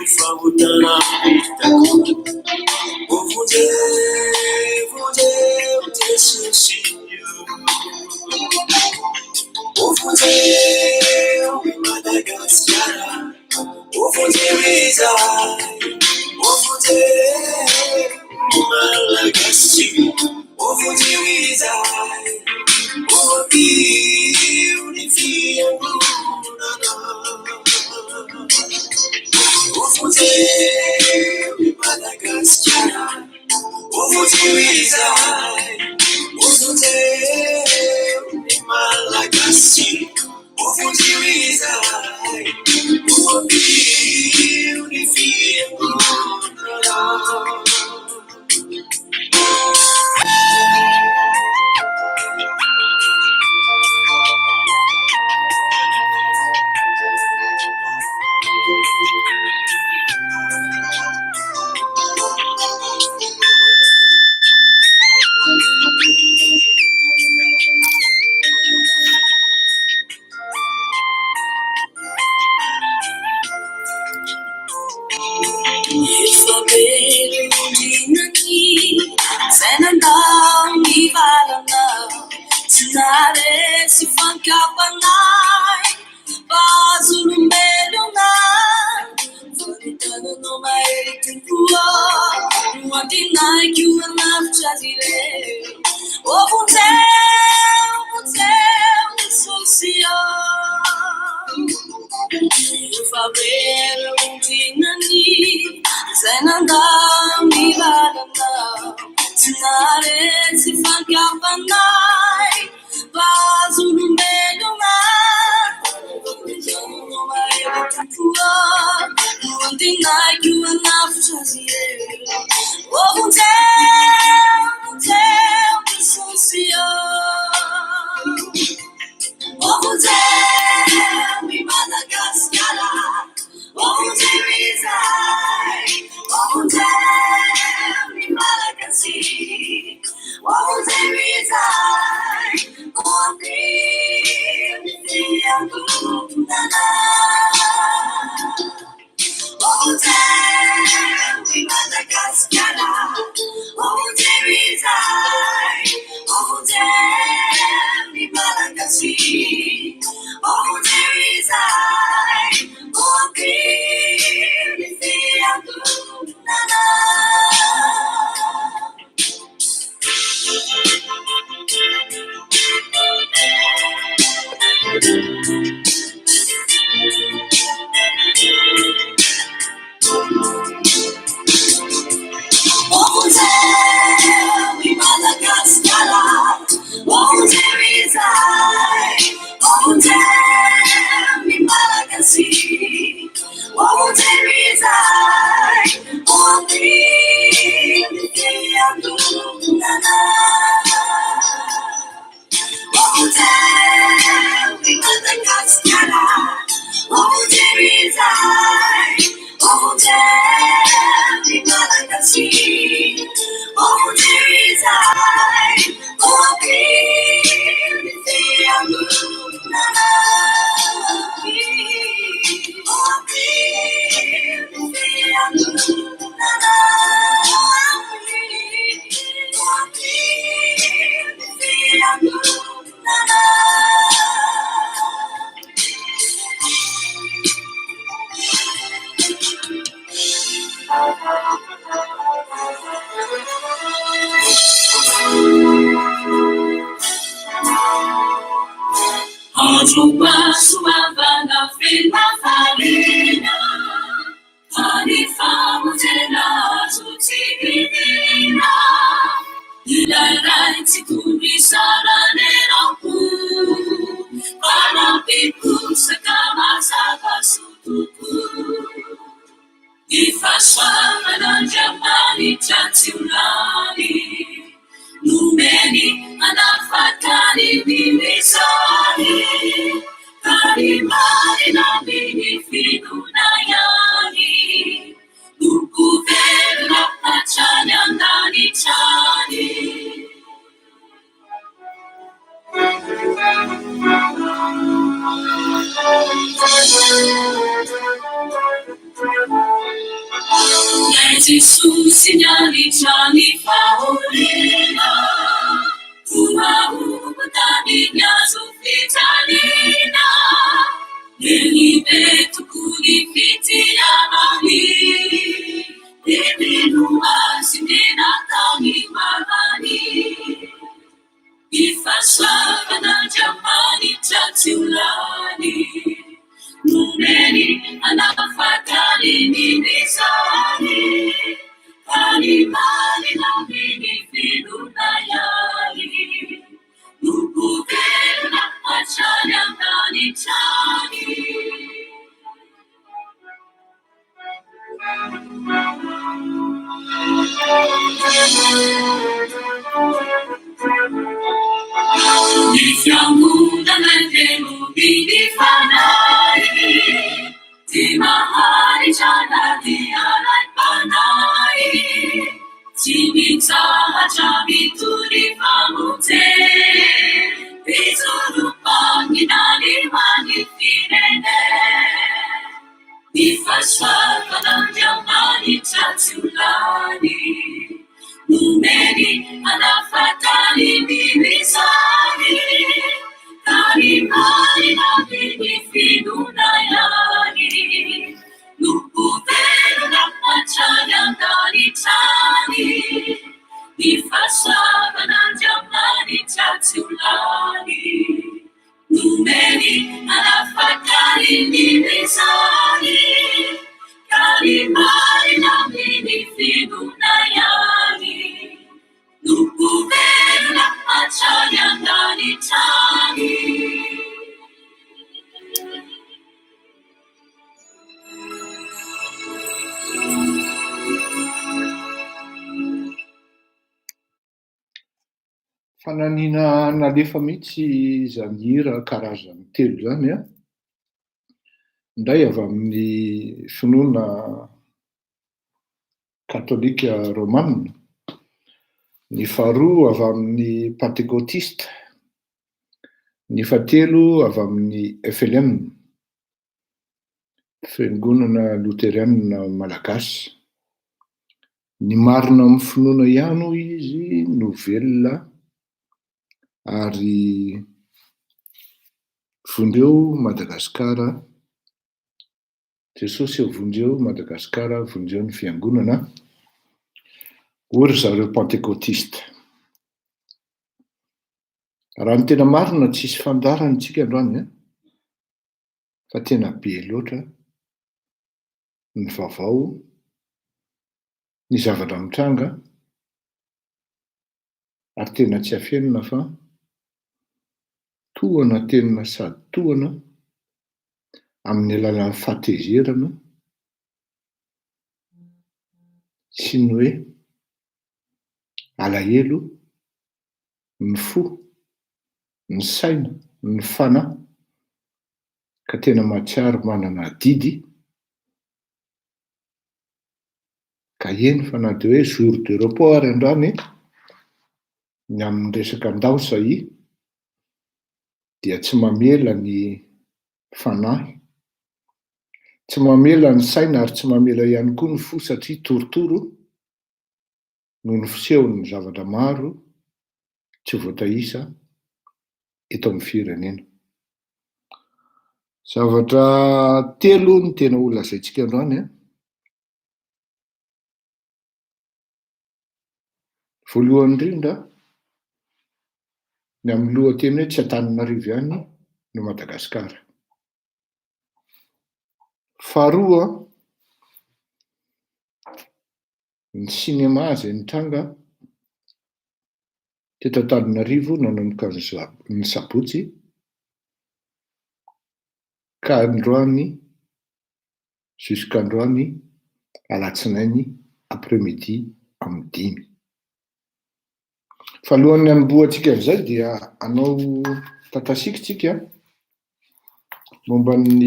Ny fahotana vitako. O vonjeo, vonjeo Jesosy o. O vonjeo i Madagasikara. O vonjeo izahay. O vonjeo ny Malagasy. O vonjeo izahay. O ampio ny fiangonana. O vonjeo i Madagasikara. O vonjeo izahay. O vonjeo ny Malagasy. O vonjeo izahay. O ampio ny fiangonana. Efa velondrinany izay nandao ny valana, tsy naharesy fankam-panahy fa azo olombelona. Fa ny tananao mahery Tompo ô, no antenaiko hanavotra azy ireo. Ô vonjeo, vonjeo Jesosy ô. Efa velondrinany izay nandao ny lalana, tsy naharesy fankam-panahy fa azo olombelona. Tananao mahery Tompo ô, no antenaiko hanavotra azy ireo. Ô vonjeo, vonjeo Jesosy ô. Ô vonjeo i Madagasikara. Ô vonjeo izahay. Ô vonjeo ny Malagasy. Ô vonjeo izahay. Ô ampio ny fiangonana. Ô vonjeo i Madagasikara. Ô vonjeo izahay. Ô vonjeo ny Malagasy. Ô vonjeo izahay. Ô ampio ny fiangonana. Ô vonjeo i Madagasikara. Ô vonjeo izahay. Ô vonjeo ny Malagasy. Ô vonjeo izahay. Ô ampio ny fiangonana. Ô vonjeo i Madagasikara. Ô vonjeo izahay. Ô vonjeo ny Malagasy. Ô vonjeo izahay. Ô ampio ny fiangonana. Ô ampio ny fiangonana. Ô ampio ny fiangonana. Androm-pahasoavana feno hafaliana, fa ny famonjena azo tsy vidina. Ilay Ray tsy tombisara-neram-po, fa nampiposaka mazava soa tokoa. Ny fahasoavan'Andriamanitra tsy ho lany, nomeny hanafaka ny mijaly, ka ny marina amin'ny finoana ihany no ho velona hatrany an-danitra any. Jesosy nianitra ny fahoriana, voahogo tamin'ny hazo fijaliana, Lehibe tokoa ny fitiavany, dia mino Azy menaka ny vavany. Ny fahasoavan'Andriamanitra tsy ho lany, nomeny hanafaka ny mino izany, ka ny marina amin'ny finoana ihany no ho velona hatrany an-danitra any. Ny fiangonana velominy fanahy, dia maharitra na dia alaim-panahy, tsy mitsahatra mitory famonjena, mijoro mpaminany ho an'ny firenena. Ny fahasoavan'Andriamanitra tsy ho lany, nomeny hanafaka ny mino izany, ka ny marina amin'ny finoana ihany no ho velona hatrany an-danitra any. Ny fahasoavan'Andriamanitra tsy ho lany. Nomeny hanafaka ny mino izany, ka ny marina amin'ny finoana ihany no ho velona hatrany an-danitra any. Fananina nalefa mihitsy izany hira karazany telo izany an. Ny iray avy amin'ny finoana katolika romana, ny faharoa avy amin'ny pantekotista, ny fahatelo avy amin'ny FLM, Fiangonana Loterianina Malagasy. Ny marina amin'ny finoana ihany hoy izy no velona ary vonjeo Madagasikara, Jesosy ô vonjeo Madagasikara, vonjeo ny fiangonana, hoy ry zareo pantekotista. Raha ny tena marina tsisy fandaharana isika androany an, fa tena be loatra ny vaovao, ny zavatra mitranga ary tena tsy afenina fa tohana tena sady tohana amin'ny alalan'ny fahatezerana sy ny hoe alahelo ny fo, ny saina, ny fanahy ka tena mahatsiaro manana adidy ka eny fa na dia hoe jour de repos ary androany ny amin'ny resaka ndao sahia dia tsy mamela ny fanahy, tsy mamela ny saina ary tsy mamela ihany koa ny fo satria torotoro noho ny fisehon'ny zavatra maro tsy voataisa eto amin'ny firenena. Zavatra telo no tena ho lazaintsika androany an. Voalohany indrindra, ny amin'ny lohateny hoe tsy Antananarivo ihany no Madagasikara. Faharoa, ny sinema izay nitranga teto Antananarivo nanomboka ny sabotsy ka androany jusqu'androany alatsinainy après midi amin'ny dimy. Fa alohan'ny hanombohantsika an'izay dia hanao tatasiaka tsika momba ny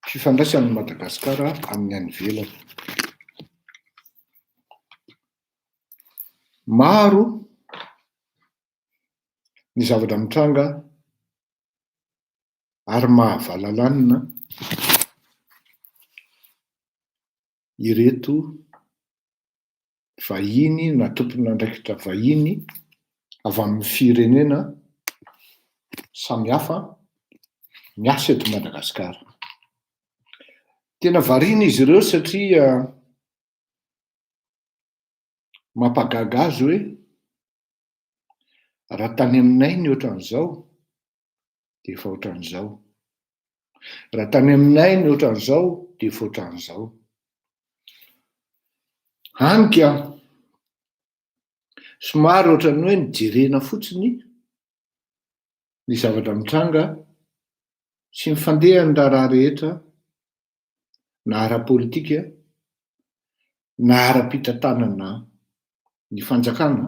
fifandraisan'i Madagasikara amin'ny any ivelany. Maro ny zavatra mitranga ary mahavalalanina. ireto vahiny na tompon'andraikitra vahiny avy amin'ny firenena samihafa miasa eto Madagasikara. Tena variana izy ireo satria mampagaga azy hoe raha tany aminay ny ohatran'izao dia efa ohatran'izao. Raha tany aminay ny ohatran'izao dia efa ohatran'izao. Hany ka somary ohatran'ny hoe nijerena fotsiny ny zavatra mitranga sy ny fandehan'ny raharaha rehetra na ara-politika na ara-pitantanana ny fanjakana,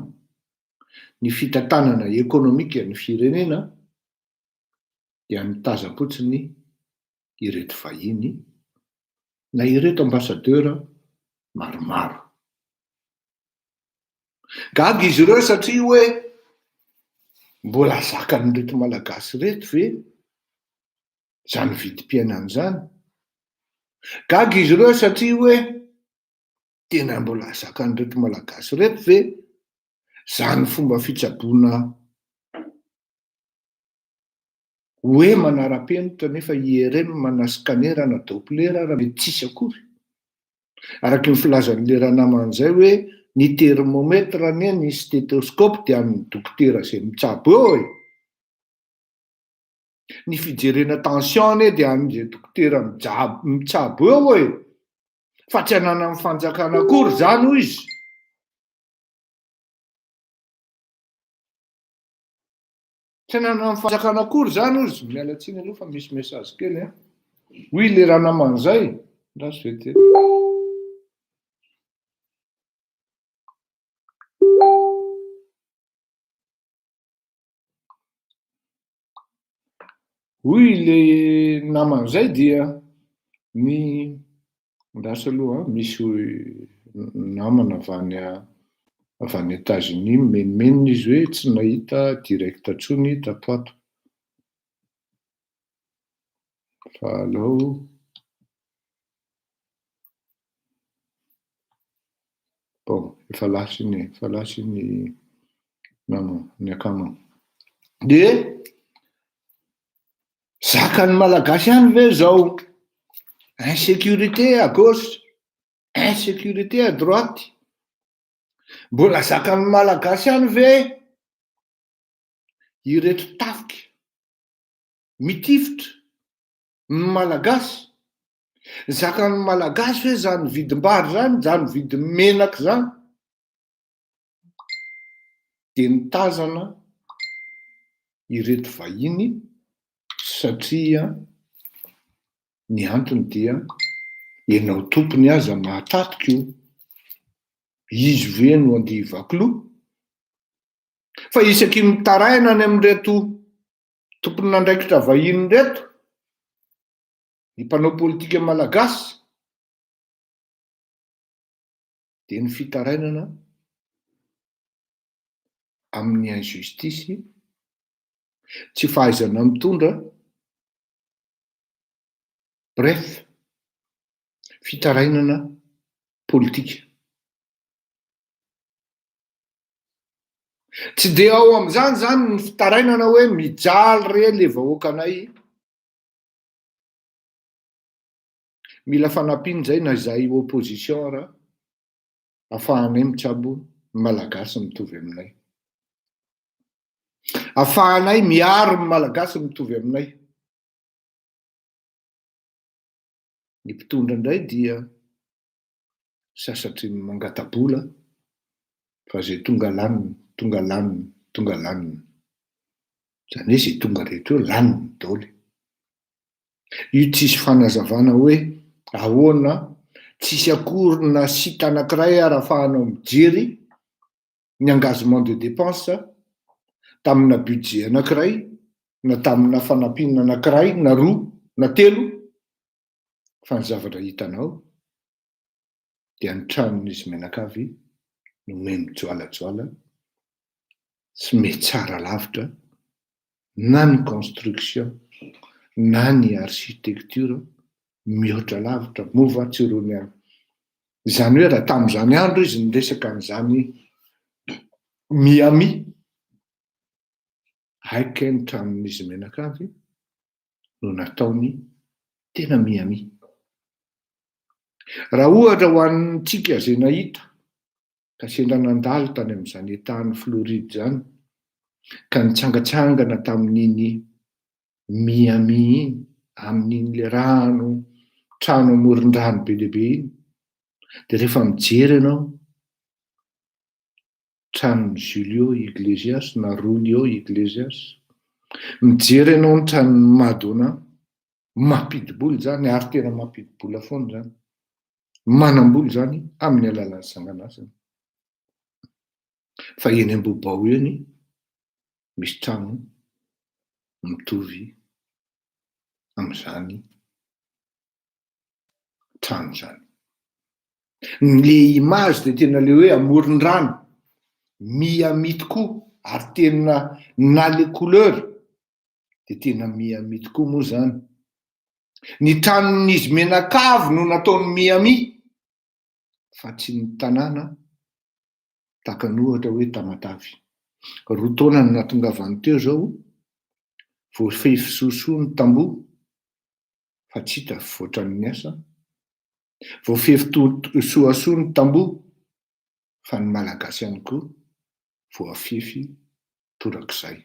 ny fitantanana ekonomika ny firenena dia nitazam-potsiny ireto vahiny na ireto ambassadeur maromaro. Gaga izy ireo satria hoe mbola zakan'ireto Malagasy ireto ve izany vidim-piainana izany? Gaga izy ireo satria hoe tena mbola zakan'ireto Malagasy ireto ve izany fomba fitsaboana hoe manara-penitra nefa IRM na scanner na Doppler ara mety tsisy akory? Araky ny filazan'le ranamana izay hoe ny thermomètre anie ny stéthoscope dia an'ny dokotera izay mitsabo eo e! Ny fijerena tension anie dia an'izay dokotera mitsabo eo e! Fa tsy ananan'ny fanjakana akory izany hoy izy. Tsy ananan'ny fanjakana akory izany hoy izy. Miala tsiny aloha fa misy message kely an. Hoy le ranamana izay. Andraso vetivety. Hoy le namana izay dia ny andraso aloha an, misy namana avy any avy any Etats-Unis mimenomenona izy hoe tsy nahita direct intsony tato ato. Fa aleo Bon, efa lasa iny e, efa lasa iny namana, ny akama. Dia zakan'ny Malagasy ihany ve izao insécurité à gauche, insécurité à droite? Mbola zakan'ny Malagasy ihany ve ireto tafika mitifitra ny Malagasy? Zakan'ny Malagasy ve zany vidim-bary zany, zany vidim-menaka zany? Dia nitazana ireto vahiny satria ny antony dia ianao tompony aza mahatatoka io, izy ve no andeha hivaky loha? Fa isaky ny mitaraina any amin'ireto tompon'andraikitra vahiny ireto ny mpanao politika malagasy dia ny fitarainana amin'ny injustice, tsy fahaizana mitondra, bref, fitarainana politika. Tsy dia ao amin'izany izany ny fitarainana hoe mijaly re le vahoakanay. Mila fanampiana izay na izahay opposition ara afahanay mitsabo ny malagasy mitovy aminay. Afahanay miaro ny malagasy mitovy aminay. Ny mpitondra indray dia sasatry ny mangata-bola fa izay tonga laniny, tonga laniny, tonga laniny. Izany hoe izay tonga rehetra eo laniny daholo. Io tsisy fanazavana hoe ahoana, tsisy akory na site anankiray ary ahafahanao mijery ny engagement de dépense tamina budget anankiray na tamina fanampiana anankiray na roa na telo fa ny zavatra hitanao dia ny tranon'izy mianakavy no miha mijoalajoala sy miha tsara lavitra na ny construction na ny architecture mihoatra lavitra moa va tsy irony ihany. Izany hoe raha tamin'izany andro izy niresaka an'izany Miami, haika ny tranon'izy mianakavy no nataony tena Miami. Raha ohatra ho antsika izay nahita ka sendra nandalo tany amin'izany Etat-n'i Floride izany ka nitsangatsangana tamin'iny Miami iny, amin'iny le rano, trano amoron-drano be dia be iny, dia rehefa mijery ianao tranon'i Julio Iglesias na Julio Iglesias, mijery ianao ny tranon'i Madonna, mampidi-bola izany ary tena mampidi-bola foana izany, manam-bola izany amin'ny alalan'ny sanganasany. Fa eny Ambohibao eny misy trano mitovy amin'izany trano izany. Ny le image dia tena le hoe amoron-drano, Miami tokoa ary tena na le couleur dia tena Miami tokoa moa izany. Ny tranon'izy mianakavy no nataony Miami fa tsy ny tanàna tahaka ny ohatra hoe Tamatave. Roa taona no nahatongavany teo izao, voafefy soasoa ny tamboho fa tsy hita voatran'ny asa, voafefy soasoa ny tamboho fa ny Malagasy ihany koa voafefy torak'izay.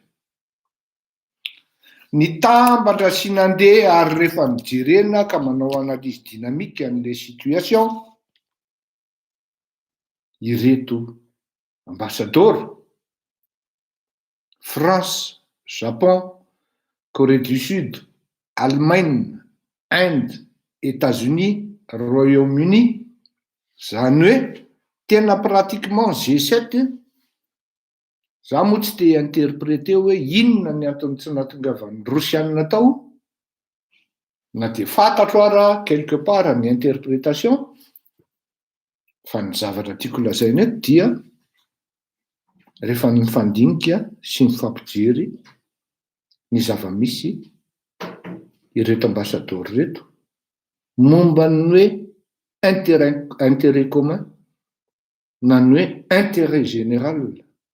Nitambatra sy nandeha ary rehefa nojerena ka manao analyse dynamique an'ilay situation, ireto ambasadaoro, France, Japon, Corée du Sud, Allemagne, Inde, Etats-Unis, Royaume-Uni, zany hoe tena pratiquement G sept, za moa tsy te hi-interpreter hoe inona ny antony tsy nahatongavan'ny Rosiana tao, na dia fantatro ara quelque part ny interpretation, Fa ny zavatra tiako lazaina eto dia rehefa mifandinika sy mifampijery ny zava-misy ireto ambasadaoro ireto momba ny hoe intérêt intérêt commun na ny hoe intérêt général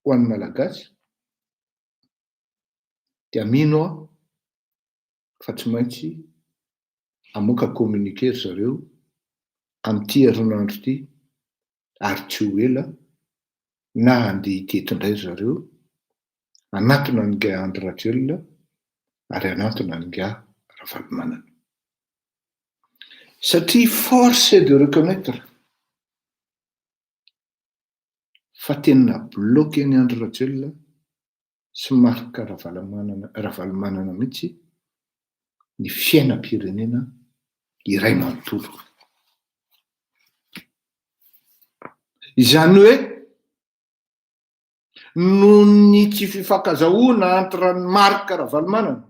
ho an'ny Malagasy dia mino aho fa tsy maintsy hamoaka communiqué ry zareo amin'ity herinandro ity ary tsy ho ela na handeha hitety indray ry zareo hanatona an'ingahy Andry Rajoelina ary hanantona an'ingahy Ravalomanana. Satria force est de reconnaître fa tena bloqué an'i Andry Rajoelina sy Marc Ravalomanana Ravalomanana mihitsy ny fiainam-pirenena iray manontolo. Izany hoe noho ny tsy fifankazahoana entre an'i Marc Ravalomanana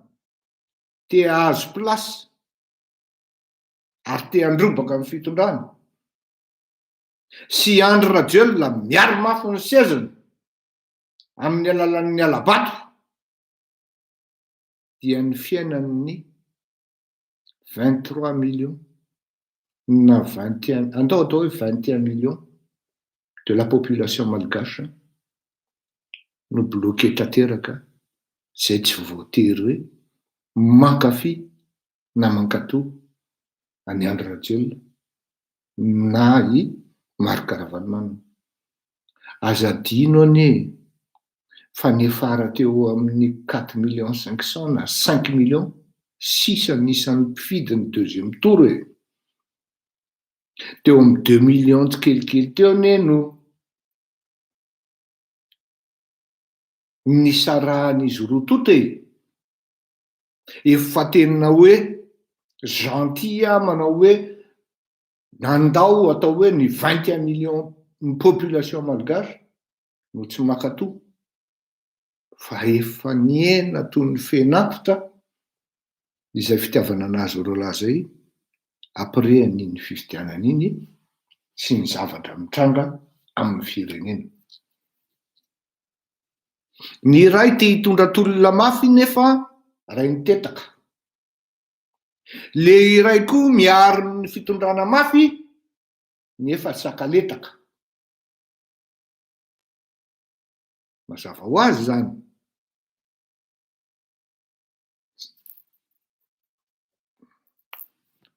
te hahazo place ary te handrobaka ny fitondrana sy Andry Rajoelina miaro mafy ny sezany amin'ny alalan'ny hala-bato dia ny fiainan'ny 23 millions na 21, andao atao hoe 21 millions de la population malgache no bloqué tanteraka izay tsy voatery hoe mankafy na mankato an'i Andry Rajoelina na i Marc Ravalomanana. Aza adino anie fa niafara teo amin'ny quatre millions cinq cents na cinq millions sisa ny isan'ny mpifidy ny deuxième tour e! Teo amin'ny deux millions tsikelikely teo anie no nisarahan'izy roa tonta e! Efa tena hoe gentil aho manao hoe nandao atao hoe ny vingt et un millions ny population malgache no tsy mankato fa efa nihena toy ny fen'antitra izay fitiavana anazy roalahy izay après an'iny fifidianana iny sy ny zavatra mitranga amin'ny firenena. Ny iray te hitondra tolona mafy nefa rainitetaka. Le iray koa miaro ny fitondrana mafy. Nefa sakaletaka. Mazava ho azy izany.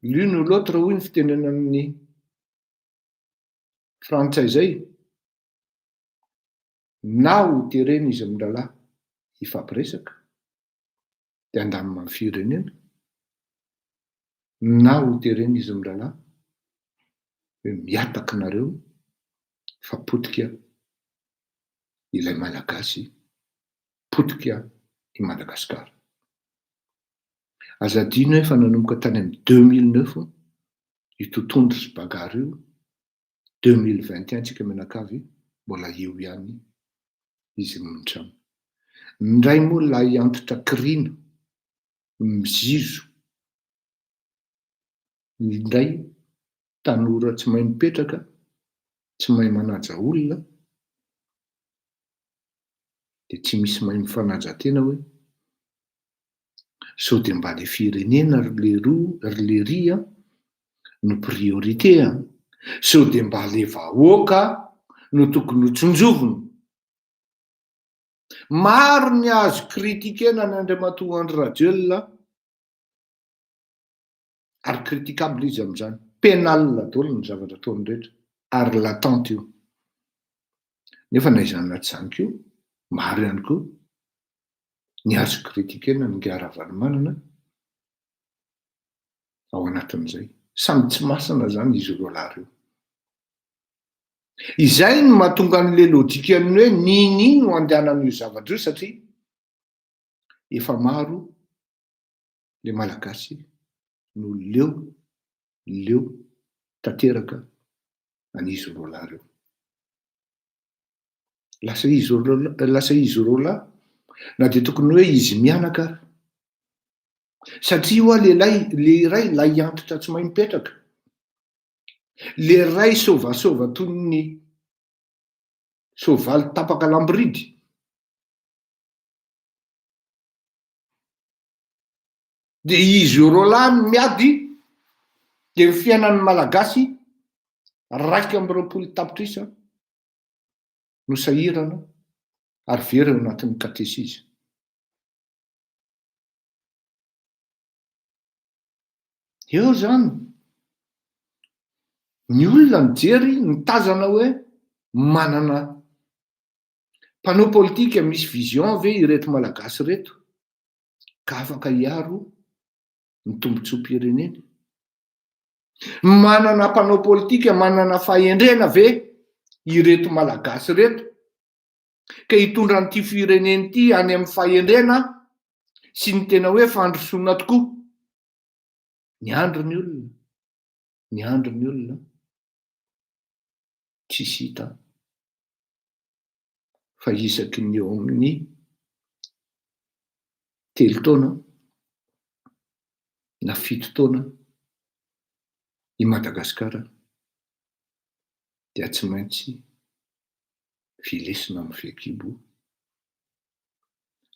L'une ou l'autre hoy ny fitenenan'ny frantsay izay, na ho terena izy mirahalahy hifampiresaka dia handamina ny firenena, na ho terena izy mirahalahy hoe mihataka nareo fa potika ilay Malagasy, potika i Madagasikara. Aza adino hoe efa nanomboka tany amin'ny 2009 io tontondro sy bagarre io, 2021 tsika mianakavy mbola eo ihany izy mitrama. Ndray moa lahy antitra kirina, mizizo, ndray tanora tsy mahay mipetraka, tsy mahay manaja olona, dia tsy misy mahay mifanaja tena hoe sao dia mba le firenena ry leroa ry lery a no priorité a, sao dia mba le vahoaka no tokony ho tsinjovina. Maro ny azo critiquer-na an'Andriamatoa Andry Rajoelina ary critiquable izy amin'izany, penal daholo ny zavatra ataony rehetra ary latente io. Nefa na izany na tsy izany koa, maro ihany koa ny azo critiquer-na an'ingahy Ravalomanana ao anatin'izay. Samy tsy masina izany izy roalahy ireo. Izay no mahatonga an'ilay lojikan'ny hoe nini no andehanan'io zavatra io satria efa maro le Malagasy no leo, leo tanteraka an'izy roalahy ireo. Lasa izy roalahy, lasa izy roalahy na dia tokony hoe izy mianaka ary. Satria ho'a le lay, le iray lahy antitra tsy mahay mipetraka. Le ray sôvasôva toy ny soavaly tapaka lamboridy. Dia izy roalahy no miady dia ny fiainan'ny Malagasy 21 tapitrisa no sahirana ary very ao anatin'ny katesizy. Eo izany ny olona mijery mitazana hoe manana mpanao politika misy vision ve ireto Malagasy ireto ka afaka hiaro ny tombotsoam-pireneny? Manana mpanao politika manana fahendrena ve ireto Malagasy ireto ka hitondra an'ity firenena ity any amin'ny fahendrena sy ny tena hoe fandrosoana tokoa? Niandry ny olona, niandry ny olona, tsisy hita fa isaky ny eo amin'ny telo taona na fito taona i Madagasikara dia tsy maintsy velesina amin'ny fehikibo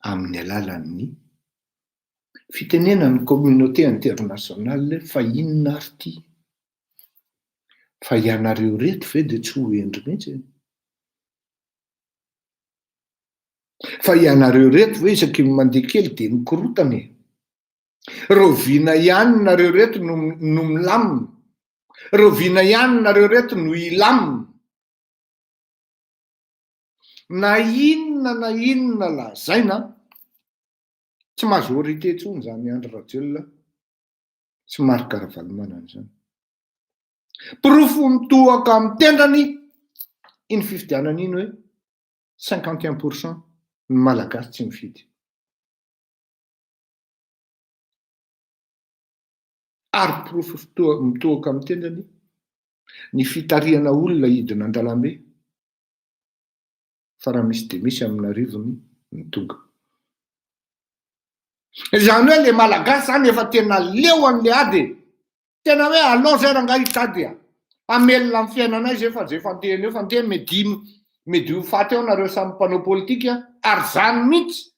amin'ny alalan'ny fitenenan'ny communauté internationale fa inona ary ity? Fa ianareo ireto ve dia tsy ho hendry mihitsy e? Fa ianareo ireto ve isaky ny mandeha kely dia mikorotana e? Rahoviana ihany nareo ireto no no milamina? Rahoviana ihany nareo ireto no hilamina? Na inona na inona lazaina, tsy majorité intsony izany Andry Rajoelina sy Marc Ravalomanana izany. Porofo mitohaka amin'ny tendrany iny fifidianana iny hoe 51% ny Malagasy tsy mifidy. Ary porofo mitohaka amin'ny tendrany ny fitarihana olona hidina an-dalambe fa raha misy dia misy amin'arivony ny tonga. Izany hoe le Malagasy zany efa tena leo an'le ady e. Tena hoe alao zay rangahy hitady a. Hamelona ny fiainanay zay fa zay fandehany eo fa ndeha media media ho faty eo nareo samy mpanao politika ary zany mihitsy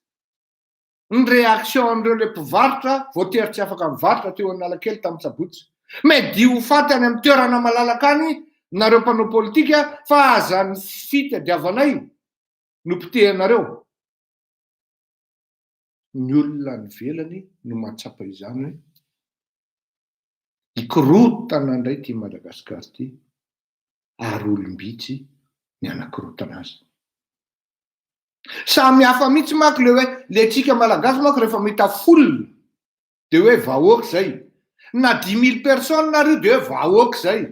ny réaction an'ireo le mpivarotra voatery tsy afaka mivarotra teo Analakely tamin'ny sabotsy. Media ho faty any amin'ny toerana malalaka any. Nareo mpanao politika fa aza ny fitadiavanay no potehanareo. Ny olona any ivelany no mahatsapa izany hoe hikorontana indray ity Madagasikara ity ary olom-bitsy ny hanakorontana azy. Samy hafa mihitsy manko le hoe le tsika malagasy manko rehefa mahita foule de hoe vahoaka zay. Na dix mille personnes ary io de hoe vahoaka zay.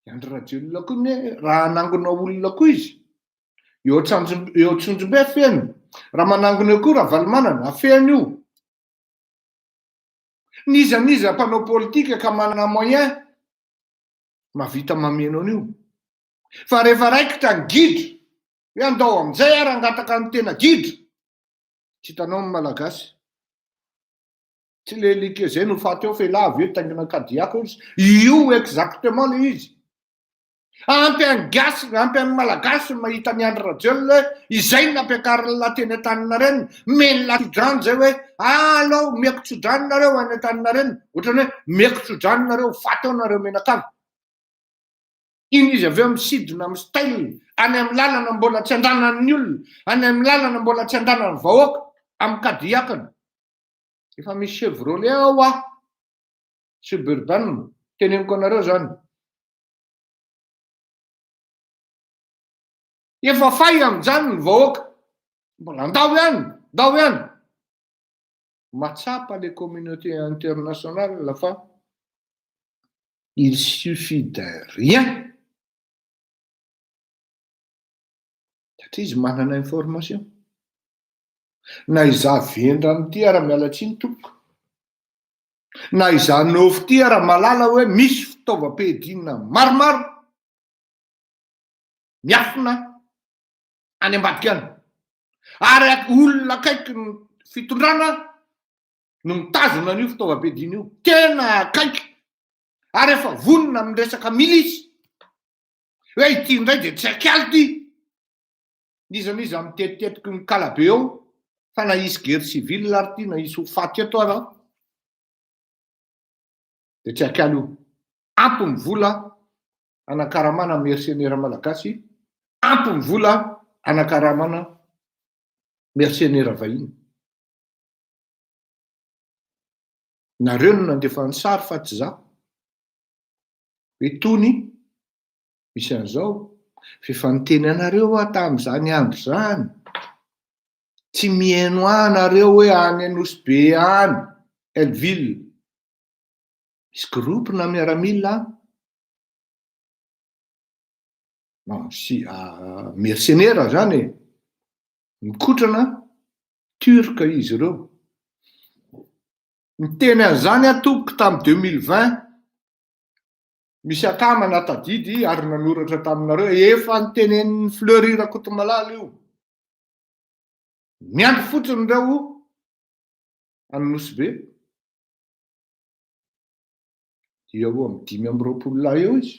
I Andry Rajoelina koa anie raha hanangona olona koa izy eo Antsanjombe eo Antsonjombe feno, raha manangona eo koa Ravalomanana feno io. N'iza n'iza mpanao politika ka manana moyen mahavita mameno an'io. Fa rehefa raikitra ny gidra, hoe andao amin'izay ary hangataka ny tena gidra, tsy hitanao ny Malagasy. Tsy le like zay no faty eo fa elah avy eo taingina Cadillac ozy, io exactement le izy. Ampy an'ny gasy, ampy an'ny Malagasy ny mahita an'i Andry Rajoelina hoe izay no nampiakarin'lah teny Antaninarenina, omen'lah tsodrano zay hoe alao omeko tsodrano nareo any Antaninarenina, ohatran'ny hoe omeko tsodrano nareo, faty eo nareo menakavy. Iny izy avy eo misidina amin'ny style any amin'ny lalana mbola tsy andanan'ny olona, any amin'ny lalana mbola tsy andanan'ny vahoaka, amin'ny Cadillac-ny. Efa misy Chevrolet ao ah, Suburban, teneniko anareo zany. Efa fay amin'izany ny vahoaka. Mbola andao ihany, andao ihany. Mahatsapa le communauté internationale fa il suffit de rien satria izy manana information. Na izaho vendrana ity ara miala tsiny tompoko, na izaho nofo ity ara mahalala hoe misy fitaovam-piadiana maromaro miafina any ambadika any. Ary olona akaiky ny fitondrana no mitazona an'io fitaovam-piadiana io. Tena akaiky. Ary efa vonona amin'ny resaka milisy. Hoe ity indray dia tsy akialy ity. N'iza n'iza mitetitetiky ny kalabe eo fa na hisy guerre civile ary ity na hisy ho faty eto ara dia tsy akialy io. Ampy ny vola anakaramana mercenaire malagasy, ampy ny vola anakaramana mercenaire vahiny. Nareo no nandefa ny sary fa tsy za. Hoe tony misy an'izao, f'efa niteny anareo aho tamin'izany andro izany. Tsy mihaino ahy nareo hoe any Nosy Be any, Hellville. Misy groupe na miaramila any. Non, si mercenaire zany e. Mikotrana turc izy ireo. Niteny an'izany aho tompoko tamin'ny 2020. Misy akama na tadidy ary nanoratra taminareo, efa nitenenin'i Fleury Rakotomalala io. Miandry fotsiny ireo any Nosy Be. Dia eo amin'ny 25 lahy eo izy.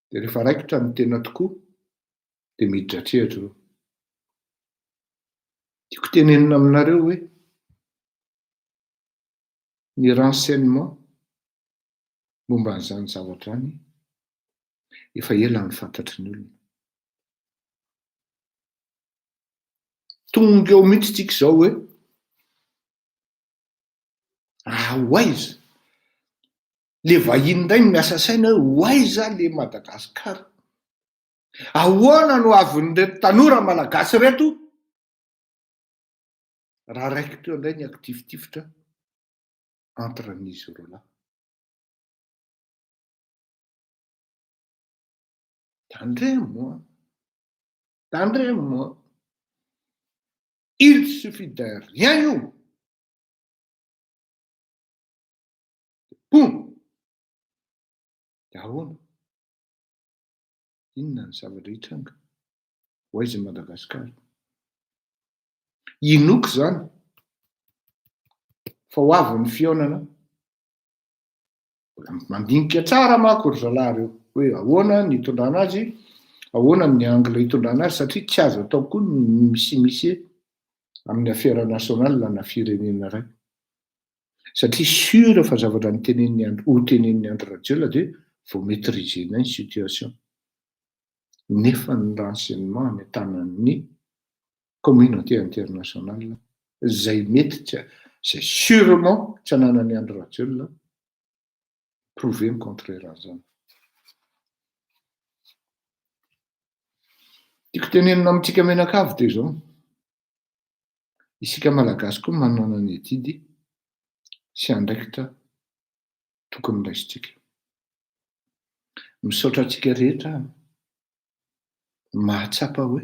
Dia rehefa raikitra ny tena tokoa dia miditra an-tsehatra ireo. Tiako tenenina aminareo hoe ny renseignement momba an'izany zavatra izany efa ela no fantatry ny olona. Tonga eo mihitsy tsika izao hoe ah ho aiza? Le vahiny indray no miasa saina hoe ho aiza le Madagasikara? Ahoana no avin'ireto tanora malagasy ireto raha raikitra eo indray ny akitifitifitra entre an'izy roa lahy? Tandremo an! Tandremo an! Il suffit d'un rien io! Boum! Dia ahoana? Inona ny zavatra hitranga? Ho aiza i Madagasikara? Inoako izany fa ho avy ny fihaonana. Mbola mandinika tsara manko ry zalahy ireo hoe ahoana ny hitondrana azy, ahoana ny angle hitondrana azy satria tsy azo atao koa ny mi-s'immiscer amin'ny affaire nationale na firenena iray. Satria sûr fa zavatra notenenin'i Andry, ho tenenin'i Andry Rajoelina dia. vao maitriser-nay ny situation. Nefa ny renseignement any an-tanan'ny communauté internationale zay mety tsy zay sûrement tsy ananan'i Andry Rajoelina prouver ny contraire an'izany. Tiako tenenina amintsika mianakavy dia izao, isika Malagasy koa manana ny adidy sy andraikitra tokony raisintsika. Misaotra antsika rehetra aho mahatsapa hoe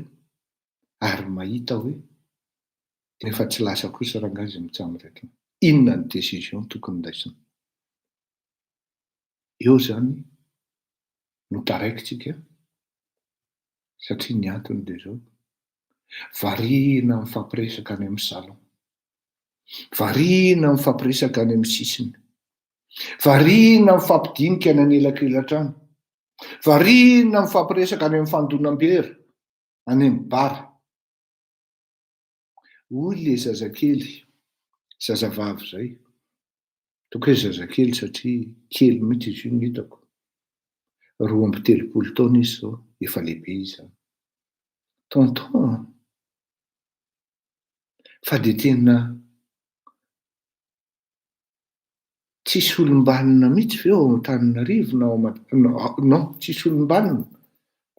ary mahita hoe rehefa tsy lasa kosa rangahy izy mitsam-retina. Inona ny décision tokony raisina? Eo izany no taraikintsika satria ny antony dia izao, variana mifampiresaka any amin'ny salon, variana mifampiresaka any amin'ny sisiny, variana mifampidinika any anelakelan-trano, variana mifampiresaka any amin'ny fandonam-bera, any amin'ny bar. Hoy le zazakely, zazavavy izay, ataoko hoe zazakely satria kely mihitsy izy io no hitako, 32 taona izy izao, efa lehibe izy izany. Tonton a! Fa dia tena tsisy olom-banona mihitsy ve ao Antananarivo na ao Mad- non, tsisy olom-banona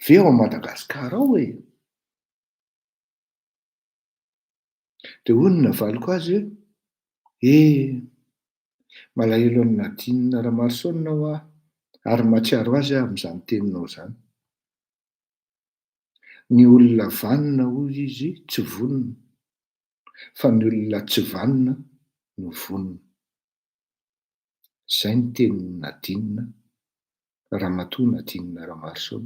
ve ao Madagasikara ao e? Dia hoy ny navaliko azy hoe, eh, malahelo an'i Nadine Ramaroson aho ary mahatsiaro azy aho amin'izany teninao izany. Ny olona vanona hoy izy tsy vonona, fa ny olona tsy vanona no vonona. Izay ny tenin'i Nadine, Ramatoa Nadine Ramaroson.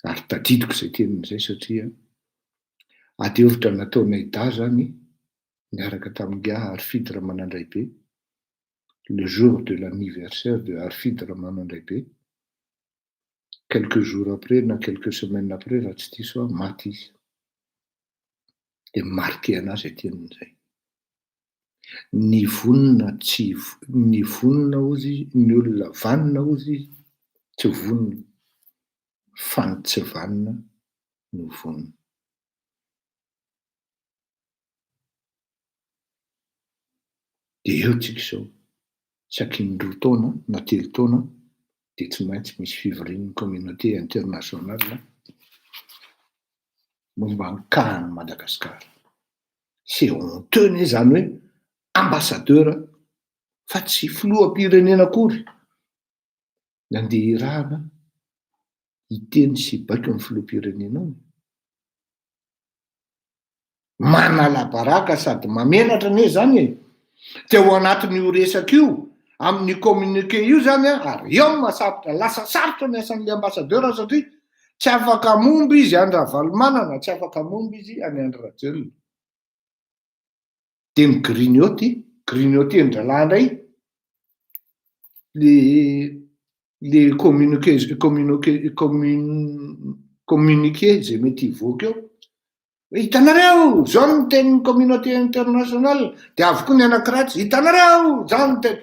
Ary tadidiko izay teniny izay satria ady hevitra nataonay dahy izany niaraka tamin'ingahy Harifidy Ramanandraibe, le jour de l'anniversaire de Harifidy Ramanandraibe, quelques jours après na quelques semaines après raha tsy diso aho, maty izy. Dia marqué an'ahy izay teniny izay. Ny vonona tsy ny vonona hozy ny olona vanona hozy izy tsy vonona fa ny tsy vanona no vonona. Dia eo tsika izao, isaky ny roa taona na telo taona dia tsy maintsy misy fivorian'ny communauté internationale momba ny cas an'i Madagasikara. C'est honteux anie izany hoe ambassadeur fa tsy filoham-pirenena akory ny andeha hirahana hiteny sy hibaiko ny filoham-pirenena ao e. Manala baraka sady mamenatra anie zany e! Dia ao anatin'io resaka io, amin'io communiqué io zany an, ary eo no mahasarotra, lasa sarotra ny asan'ilay ambassadeur satria tsy afaka momba izy an'i Ravalomanana, tsy afaka momba izy an'i Andry Rajoelina. Dia mi-grignote, grignoter-ndralahy indray le le communiqué communiqué communiqué zay mety hivoaka eo hoe hitanareo zao ny tenin'ny communauté internationale de avy koa ny anankiray tsy hitanareo zao ny teny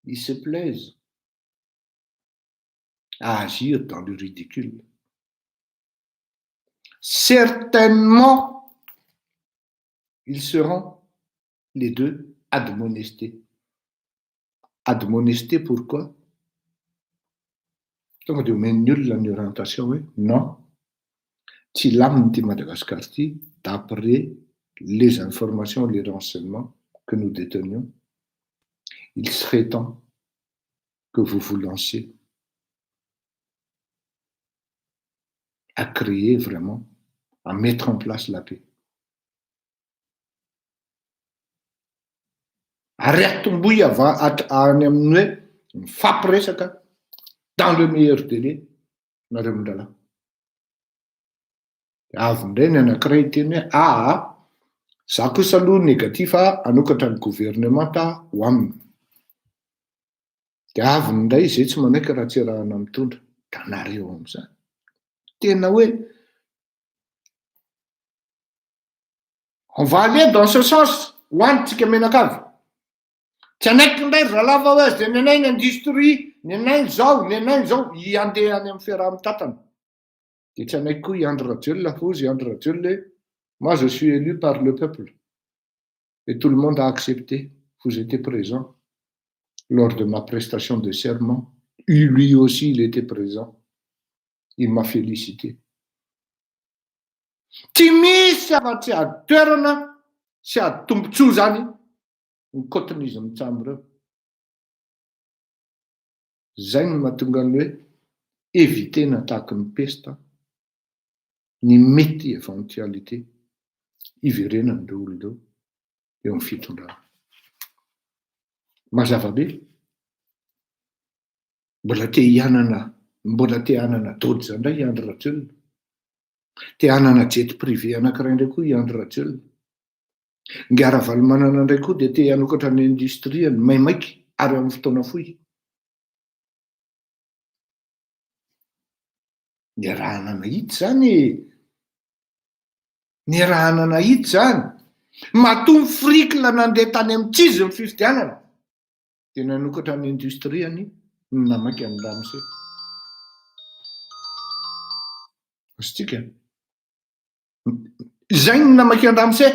ils se plaisent à agir dans le ridicule certainement ils seront les deux admonestés Admonesté pourquoi? Tonga dia omen'ny olona ny orientation hoe non, tsy hilamina ity Madagascar ity d'après les informations, les renseignements que nous détenions, il serait temps que vous vous lanciez à créer vraiment, à mettre en place la paix. Ary atombohy avy any amin'ny hoe mifampiresaka dans le meilleur délai nareo mirahalahy. Dia avy indray ny anankiray hiteny hoe aa za kosa aloha négatif hanokatra ny gouvernemanta ho aminy. Dia avy indray izay tsy manaiky raha tsy iarahana mitondra. Ka nareo amin'izany. Tena hoe On va aller dans ce sens ho any tsika mianakavy. Tsy hanaiky indray ry zalahy fa hoe aza dia ny anay ny industrie, ny anay ny zao, ny anay ny zao, handeha any amin'ny fiaraha-mitantana. Dia tsy hanaiky koa i Andry Rajoelina fa hozy i Andry Rajoelina hoe moi je suis élu par le peuple et tout le monde a accepté, vous étiez présent lors de ma prestation de serment, lui aussi il était présent, il m'a félicité. Tsy misy afa-tsy ady toerana sy ady tombontsoa zany ny kaotin'izy mitsam ireo. Zay no mahatonga ny hoe éviter-na tahaky ny pesta ny mety éventualité hiverenan'ireo olona ireo eo amin'ny fitondrana. Mazava be. Mbola te hianana, mbola te hanana dodge indray i Andry Rajoelina. Te hanana jet privé anankiray indray koa i Andry Rajoelina. Ingahy Ravalomanana indray koa dia te hanokatra ny industrie-ny maimaika ary amin'ny fotoana fohy. Niarahana nahita izany e! Niarahana nahita izany. Matoa ny frikla nandeha tany amin'ny tsizy ny fifidianana dia nanokatra ny industrie-ny ny namaika ny ramose. Azontsika? Izay no namaky an-dramose.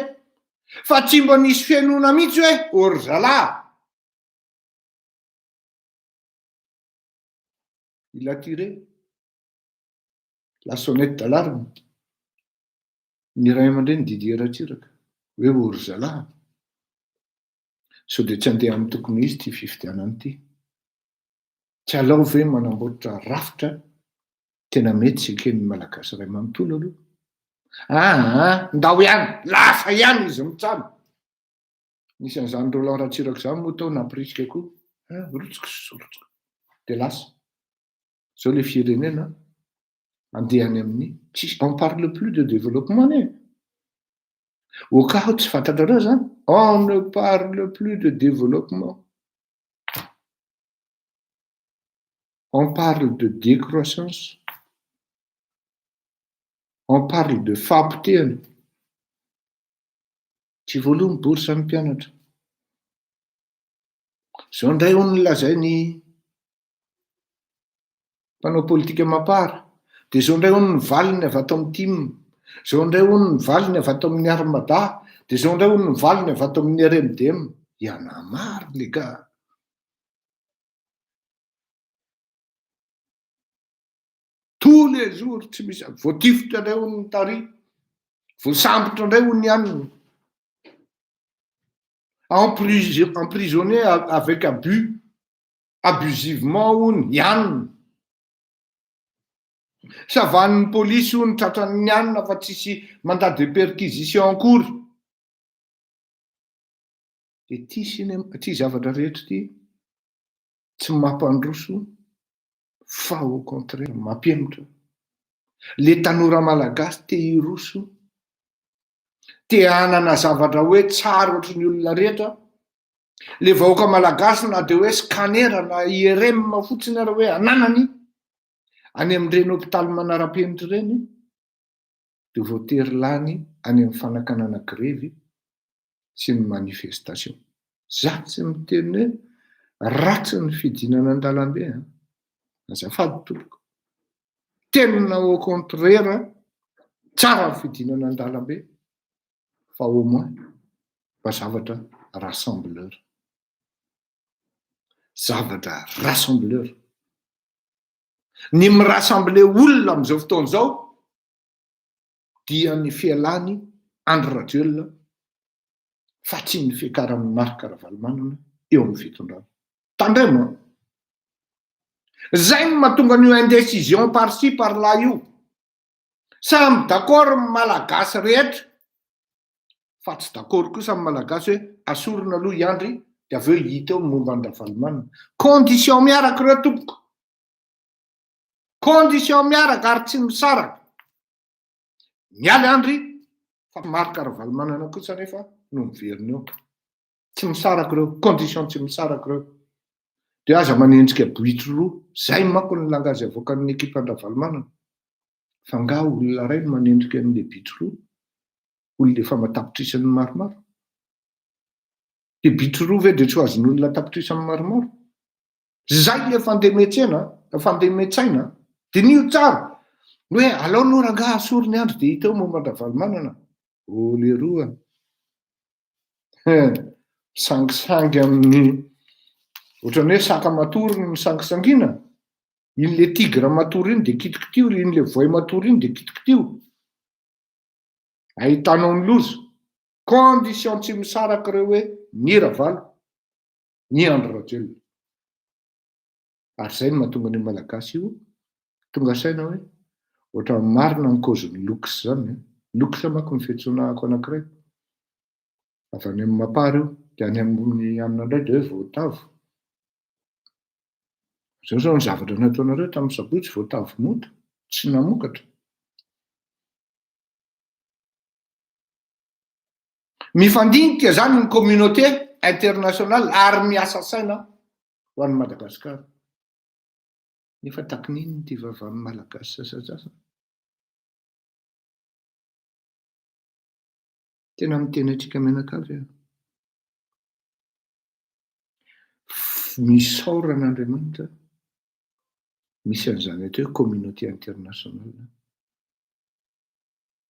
Fa tsy mba nisy fenoana mihitsy hoe ô ry zalahy. Il a tiré la sonnette d'alarme ny ray aman-dreny Didier Ratsiraka hoe ô ry zalahy, sao dia tsy handeha amin'ny tokony ho izy ity fifidianana ity. Tsy alao ve manamboatra rafitra tena mety sy eken'ny Malagasy iray manontolo aloha? Aa, ndao ihany, lasa ihany izy mitsam. Nisy an'izany Roland Ratsiraka izany moa tao nampirisika koa. Ah, rotsiko sy rotsiko. Dia lasa. Izao ilay firenena andeha any amin'ny tsisy, on parle plus de développement anie. Au cas où tsy fantatrareo izany, on ne parle plus de développement. On parle de décroissance, on parle de fahapotehana. Tsy voaloa ny bourse ny mpianatra. Izao indray hono no lazain'ny mpanao politika Mapar, dia izao indray hono ny valiny avy ato amin'ny tim, izao indray hono ny valiny avy ato amin'ny Armada, dia izao indray hono ny valiny avy ato amin'ny RMDM. Il y en a marre les gars. Tous les jours tsy misy voatifitra indray hono ny tary, voasambotra indray hono ny anona. Emprisonné avec abus, abusivement hono ny anona. Savanin'ny polisy hono tratran'ny anona fa tsisy mandat de perquisition akory. Dia ity cinéma, ity zavatra rehetra ity tsy mampandroso fa au contraire mampihemotra. Le tanora malagasy te hiroso, te hanana zavatra hoe tsara ohatry ny olona rehetra, le vahoaka malagasy na de hoe scanner na IRM fotsiny ary hoe ananany any amin'ireny hopitaly manara-penitra ireny de voatery lany any amin'ny fanakanana grevy sy ny manifestation. Za tsy miteny hoe ratsy ny fidinana an-dalambe an! Azafady tompoko. Tena au contraire tsara ny fidinana an-dalambe fa au moins mba zavatra rassembleur. Zavatra rassembleur. Ny mi-rassembler olona amin'izao fotoana izao dia ny fialan'i Andry Rajoelina fa tsy ny fiakaran'i Marc Ravalomanana eo amin'ny fitondrana. Tandremo an! Zay no mahatonga an'io indécision par ci par là io. Samy d'accord ny Malagasy rehetra fa tsy d'accord kosa ny Malagasy hoe asorina aloha i Andry dia avy eo hita eo ny momba an-dRavalomanana. Condition miaraka ireo tompoko. Condition miaraka ary tsy misaraka. Mialy Andry fa Marc Ravalomanana kosa anefa no miverina eo. Tsy misaraka ireo, condition tsy misaraka ireo. Dia aza manenjika boitry roa, zay manko ny langage avoakan'ny ekipa an-dRavalomanana. Fa nga olona iray no manendrika an'ilay bitro roa? Olona efa aman-tapitrisany maromaro. Dia bitro roa ve dia tsy ho azon'olona an-tapitrisany maromaro? Zay le fandemen-tsena, fandemen-tsaina. Diniho tsara. Ny hoe alao aloha rangaha asory ny andro dia hita eo momba an-dRavalomanana. Oh leroa. Misangisangy amin'ny ohatran'ny hoe saka matory ny misangisangiana. Iny le tigre matory iny dia kitikitiho, iny le voay matory iny dia kitikitiho. Ahitanao ny loza. Condition tsy misaraka ireo hoe ny Ravalo, ny Andry Rajoelina. Ary izay no mahatonga an'io Malagasy io tonga saina hoe ohatran'ny marina ny cause-n'ny Lux izany an. Lux manko ny fiantsoana ako anankiray. Avy any amin'ny Mapar io, dia any amin'ny anona indray dia hoe voatavo. Izao izao ny zavatra nataonareo tamin'ny sabotsy, voatavo monta, tsy namokatra. Mifandinika izany ny communauté internationale ary miasa saina ho an'i Madagasikara. Nefa takin'inona ity vavan'ny Malagasy sasantsasany? Tena miteny antsika mianakavy aho. Misaora an'Andriamanitra misy an'izany atao hoe communauté internationale.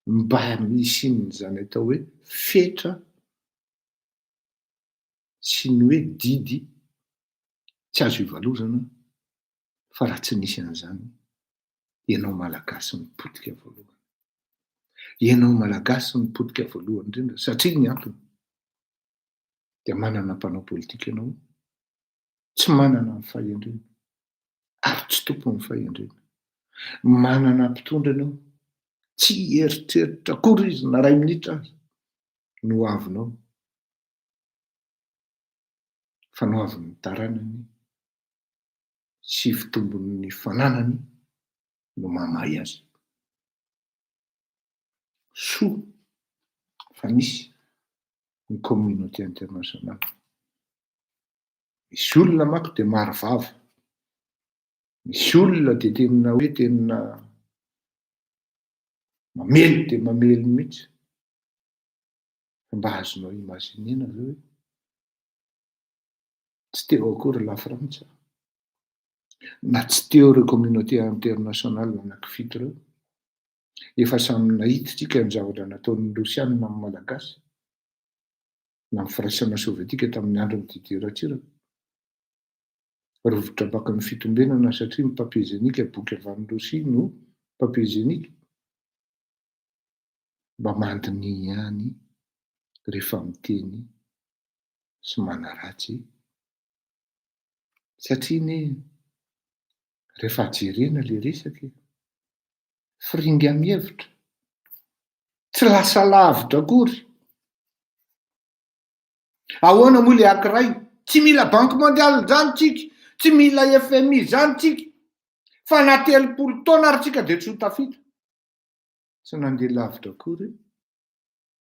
Mba hisian'izany atao hoe fetra sy ny hoe didy tsy azo ivalozana fa raha tsy nisy an'izany ianao Malagasy no potika voalohany. Ianao Malagasy no potika voalohany indrindra satria ny antony dia manana mpanao politika ianao tsy manana ny fahendrena ary tsy tompon'ny fahendrena. Manana mpitondra ianao, tsy hieritreritra akory izy na iray minitra aza ny ho avinao, fa ny ho avin'ny taranany sy fitombon'ny fananany no mahamay azy. Soa fa nisy ny communauté internationale. Misy olona manko dia maro vava, misy olona dia tena hoe tena mamely dia mamely mihitsy. Fa mba azonao imaginer-na ve hoe tsy teo akory la Frantsa, na tsy teo ireo communauté internationale anankifito ireo, efa samy nahita isika ny zavatra nataon'ny Rosiana amin'ny Malagasy. na ny firaisana sovietika tamin'ny andron'i Didier Ratsiraka. Rovitra baka ny fitombenana satria ny papier hygiénique boky avy any Rosia no papier hygiénique. Mba mandiniha ihany rehefa miteny sy manaratsy satria anie rehefa jerena le resaka e, firinga mihevitra. Tsy lasa lavitra akory. Ahoana moa le ankiray? Tsy mila banque mondiale zany tsika, tsy mila FMI zany tsika, fa na 30 taona ary tsika de tsy ho tafita. Tsy nandeha lavitra akory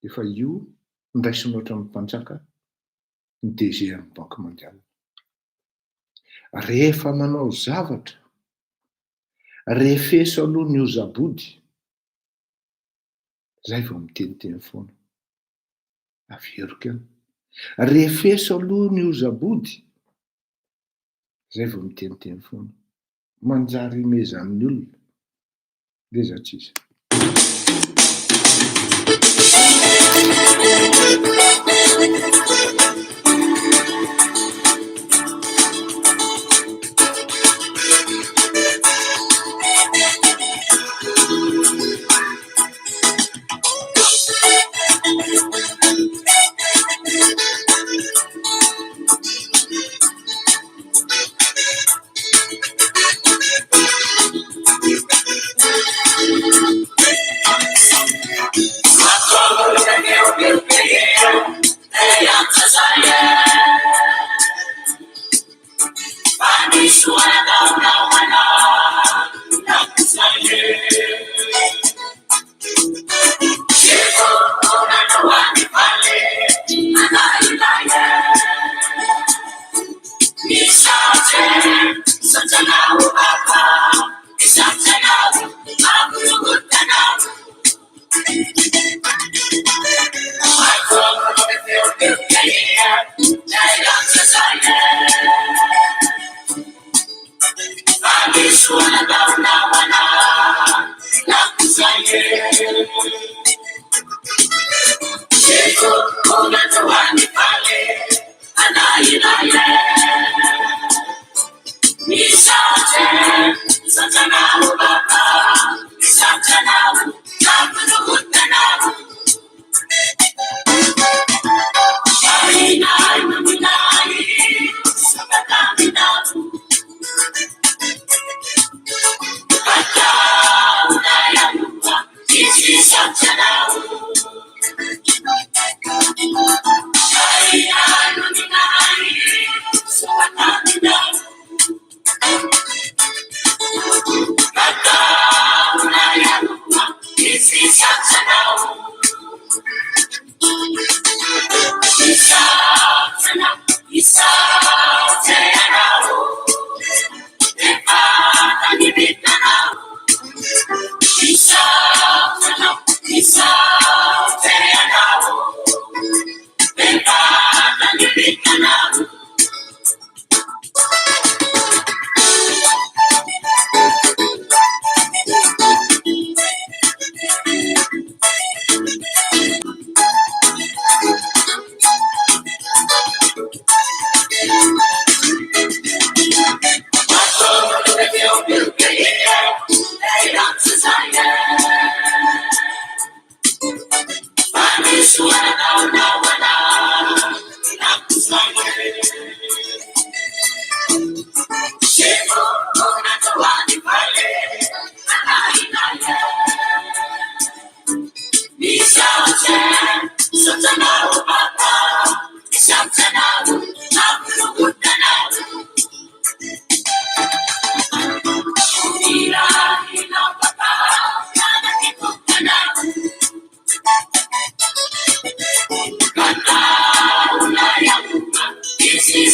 efa io ndraisina ohatran'ny mpanjaka ny DG an'ny banque mondiale. Rehefa manao zavatra, refeso aloha ny hoza-body. Zay vao miteniteny foana. Averiko ihany. Refeso aloha ny hoza-body, zay vao miteniteny foana. Manjary imezan'ny olona. Ngeza tsisy.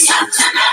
Satana.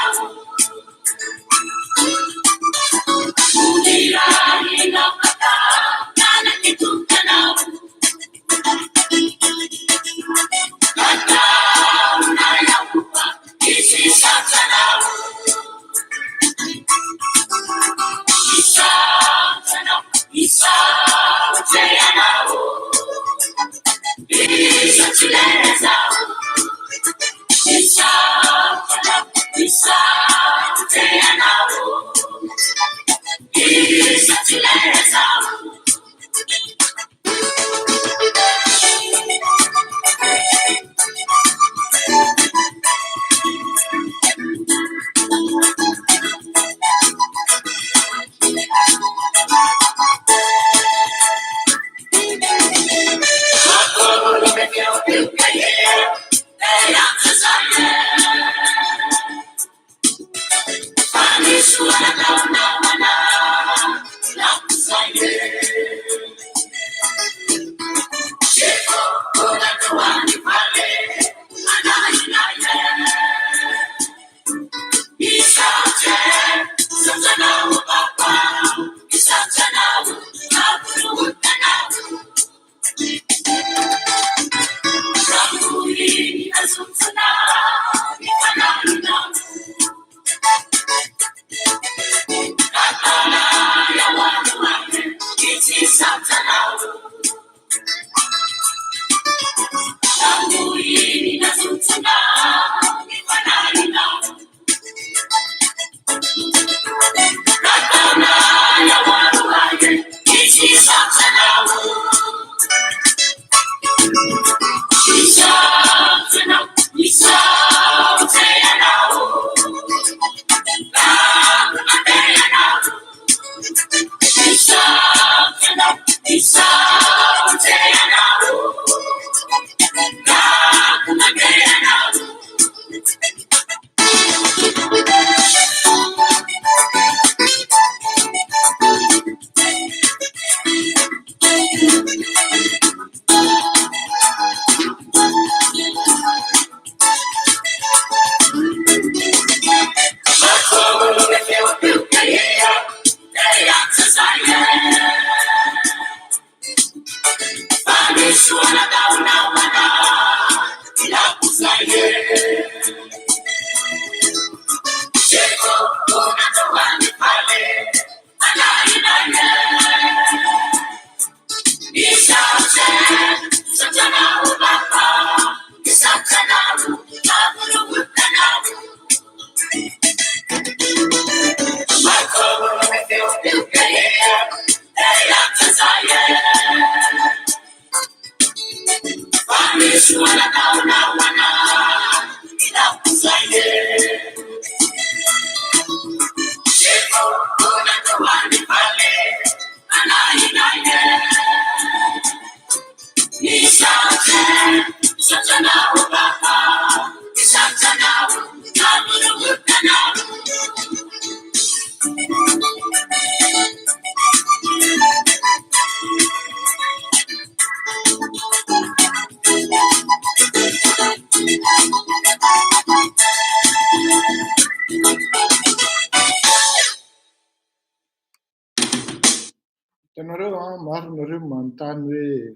Hitanareo an, maro nareo manontany hoe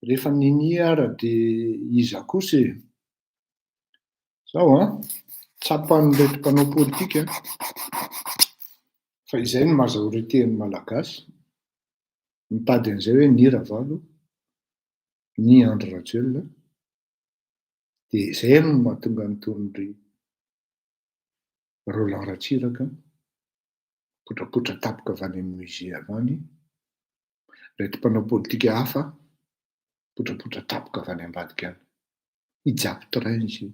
rehefa ninia ara dia iza kosa e? Zao an, tsapan'ireto mpanao politika fa izay no majorité ny Malagasy, mitady an'izay hoe ni Ravalo, ni Andry Rajoelina, dia izay no mahatonga an'itony ry Roland Ratsiraka mipotrapotra tampoka avy any amin'ny musée avy any, ireto mpanao politika hafa mipotrapotra tampoka avy any ambadika any. Hijapy train izy io.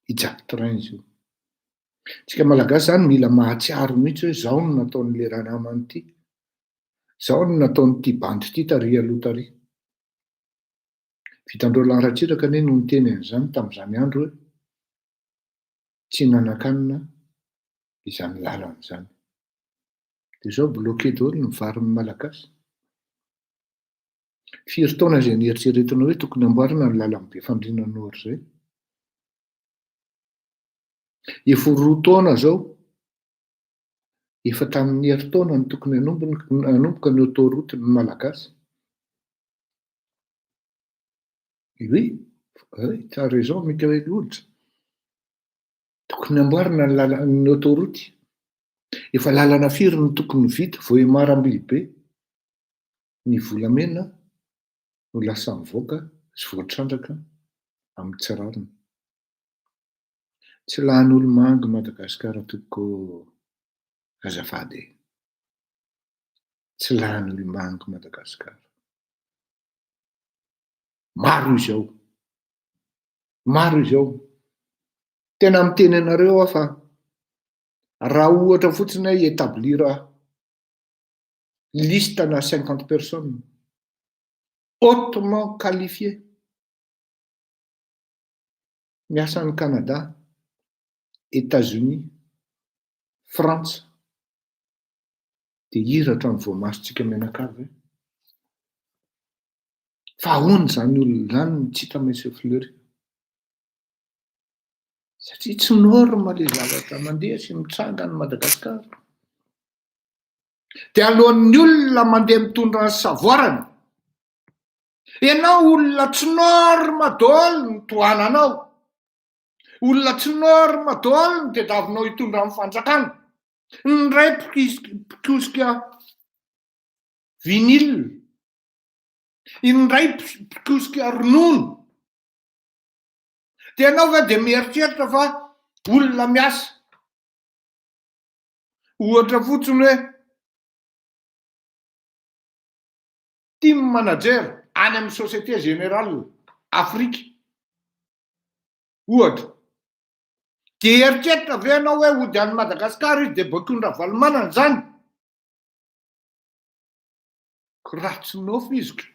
Hijapy train izy io. Tsika Malagasy zany mila mahatsiaro mihitsy hoe zao no nataon'le ranamana ity, zao no nataon'ity bandy ity tary aloha tary. Vitan-dry Roland Ratsiraka anie no niteny an'izany tamin'izany andro hoe tsy nanan-kanina izany lalana izany. Dia izao bloqué daholo ny varin'ny Malagasy. Firy taona izay nieritreretina hoe tokony hamboarina ny lalan'i Befandriana Nord izay? Efa ho roa taona izao, efa tamin'ny herintaona no tokony hanomboka ny autoroute ny Malagasy. Oui, oui, tu as raison Mickaël Hodja. Tokony amboarina ny lalana ny autoroute. Efa lalana firy no tokony vita, Vohemar Ambilobe. Ny volamena no lasa mivoaka sy voatrandraka amin'ny tsy rariny. Tsy lany olo-manga Madagasikara tompoko ô. Azafady e. Tsy lany olo-manga Madagasikara. Maro izy ao. Maro izy ao. Tena miteny anareo aho fa raha ohatra fotsiny hoe hi-établir liste na cinquante personnes hautement qualifiées miasa any Canada, Etats-Unis, Frantsa, dia hiratra ny voamasontsika mianakavy hoe fa ahoana izany olona izany no tsy hita Monsieur Fleury? Satria tsy norme le zavatra mandeha sy mitranga any Madagasikara. Dia alohan'ny olona mandeha mitondra ny savoarany, ianao olona tsy norme daholo ny tohananao, olona tsy norme daholo ny tediavinao hitondra ny fanjakana, ny iray mpikosika vinyle, ny iray mpikosika ronono, dia ianao ve dia mieritreritra fa olona miasa, ohatra fotsiny hoe team manager any amin'ny société générale Afrique ohatra, dia eritreritra ve ianao hoe hody any Madagasikara izy dia baikoin-dRavalomanana izany? Ratsy nofy izy ka.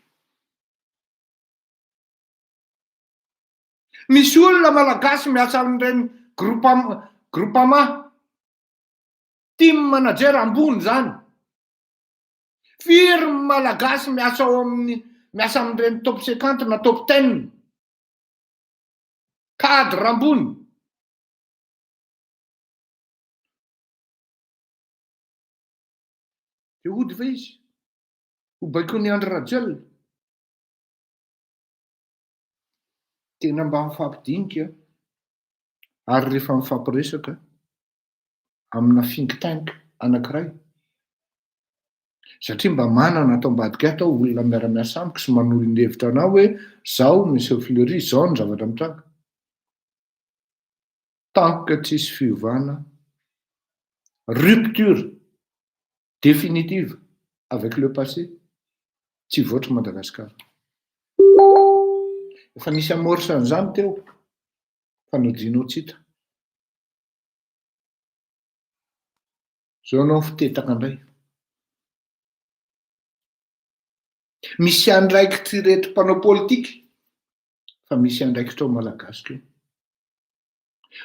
Misy olona malagasy miasa amin'ireny groupe Groupama, team manager ambony izany. Firy ny malagasy miasa ao amin'ny miasa amin'ireny top cinquante na top ten? Cadre ambony. Dia hody ve izy? Ho baikoin'i Andry Rajoelina? Tena mba mifampidinika ary rehefa mifampiresaka amina think tank anankiray satria mba manana ato ambadika ato aho olona miara-miasa amiko sy manolo ny hevitra anao hoe zao Monsieur Fleury, zao ny zavatra mitranga. Tant que tsisy fiovana, rupture définitive avec le passé, tsy hivoatra Madagasikara. Efa nisy amorce an'izany teo fa nodianao tsy hita. Zao ianao mifitetaka indray. Misy andraikitr'ireto mpanao politika fa misy andraikitrao Malagasy koa.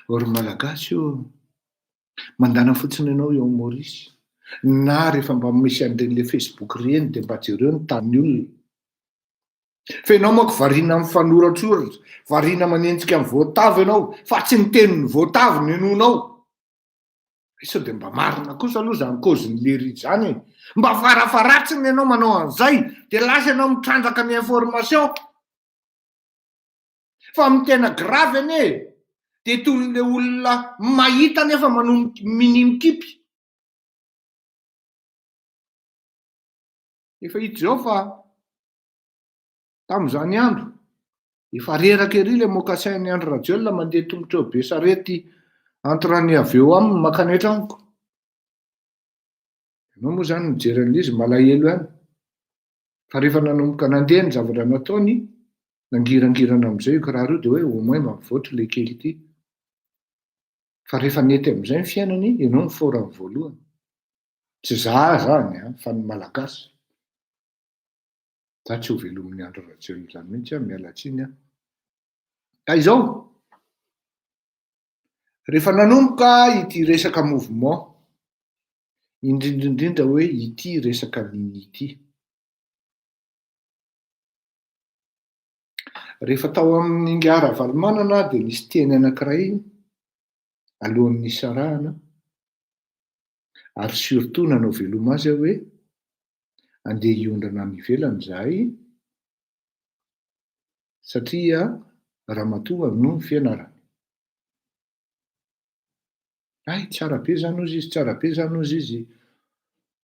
O ry Malagasy ô, mandana fotsiny ianao eo Maurice, na rehefa mba misy an'ireny le Facebook ireny dia mba jereo ny tanin'ny olona. Fa ianao manko variana mifanoratsoratra, variana manenjika ny voatavo ianao, fa tsy ny tenin'ny voatavo no henoinao. Sao dia mba marina kosa aloha izany cause-n'i Lery izany e! Mba farafaharatsiny ianao manao an'izay dia lasa ianao mitrandraka ny information. Fa amin'ny tena grave anie dia toy ilay olona mahita nefa manomboka minia mikipy. Efa hita izao fa tamin'izany andro, efa reraka ery ilay mocassin-n'i Andry Rajoelina mandeha tongotra eo Besarety entre ny avy eo aminy mankany an-tranoko. Ianao moa izany mijery an'ilay izy malahelo ihany. Fa rehefa nanomboka nandeha ny zavatra nataony, nangirangirana amin'izay io kiraro io dia hoe au moins mba mivoatra ilay kely ity. Fa rehefa nety amin'izay ny fiainany, ianao no fort amin'ny voalohany. Tsy za zany an, fa ny Malagasy. Za tsy ho velomin'i Andry Rajoelina izany mihitsy aho, miala tsiny aho. Ka izao, rehefa nanomboka ity resaka mouvement, indrindra indrindra hoe ity resaka nini ity, rehefa tao amin'ingahy Ravalomanana aho dia nisy teny anankiray alohan'ny nisarahana, ary surtout nanao veloma azy aho hoe andeha hiondrana any ivelany izahay satria ramatoa no fianarany. Hay, tsara be izany hozy izy, tsara be izany hozy izy,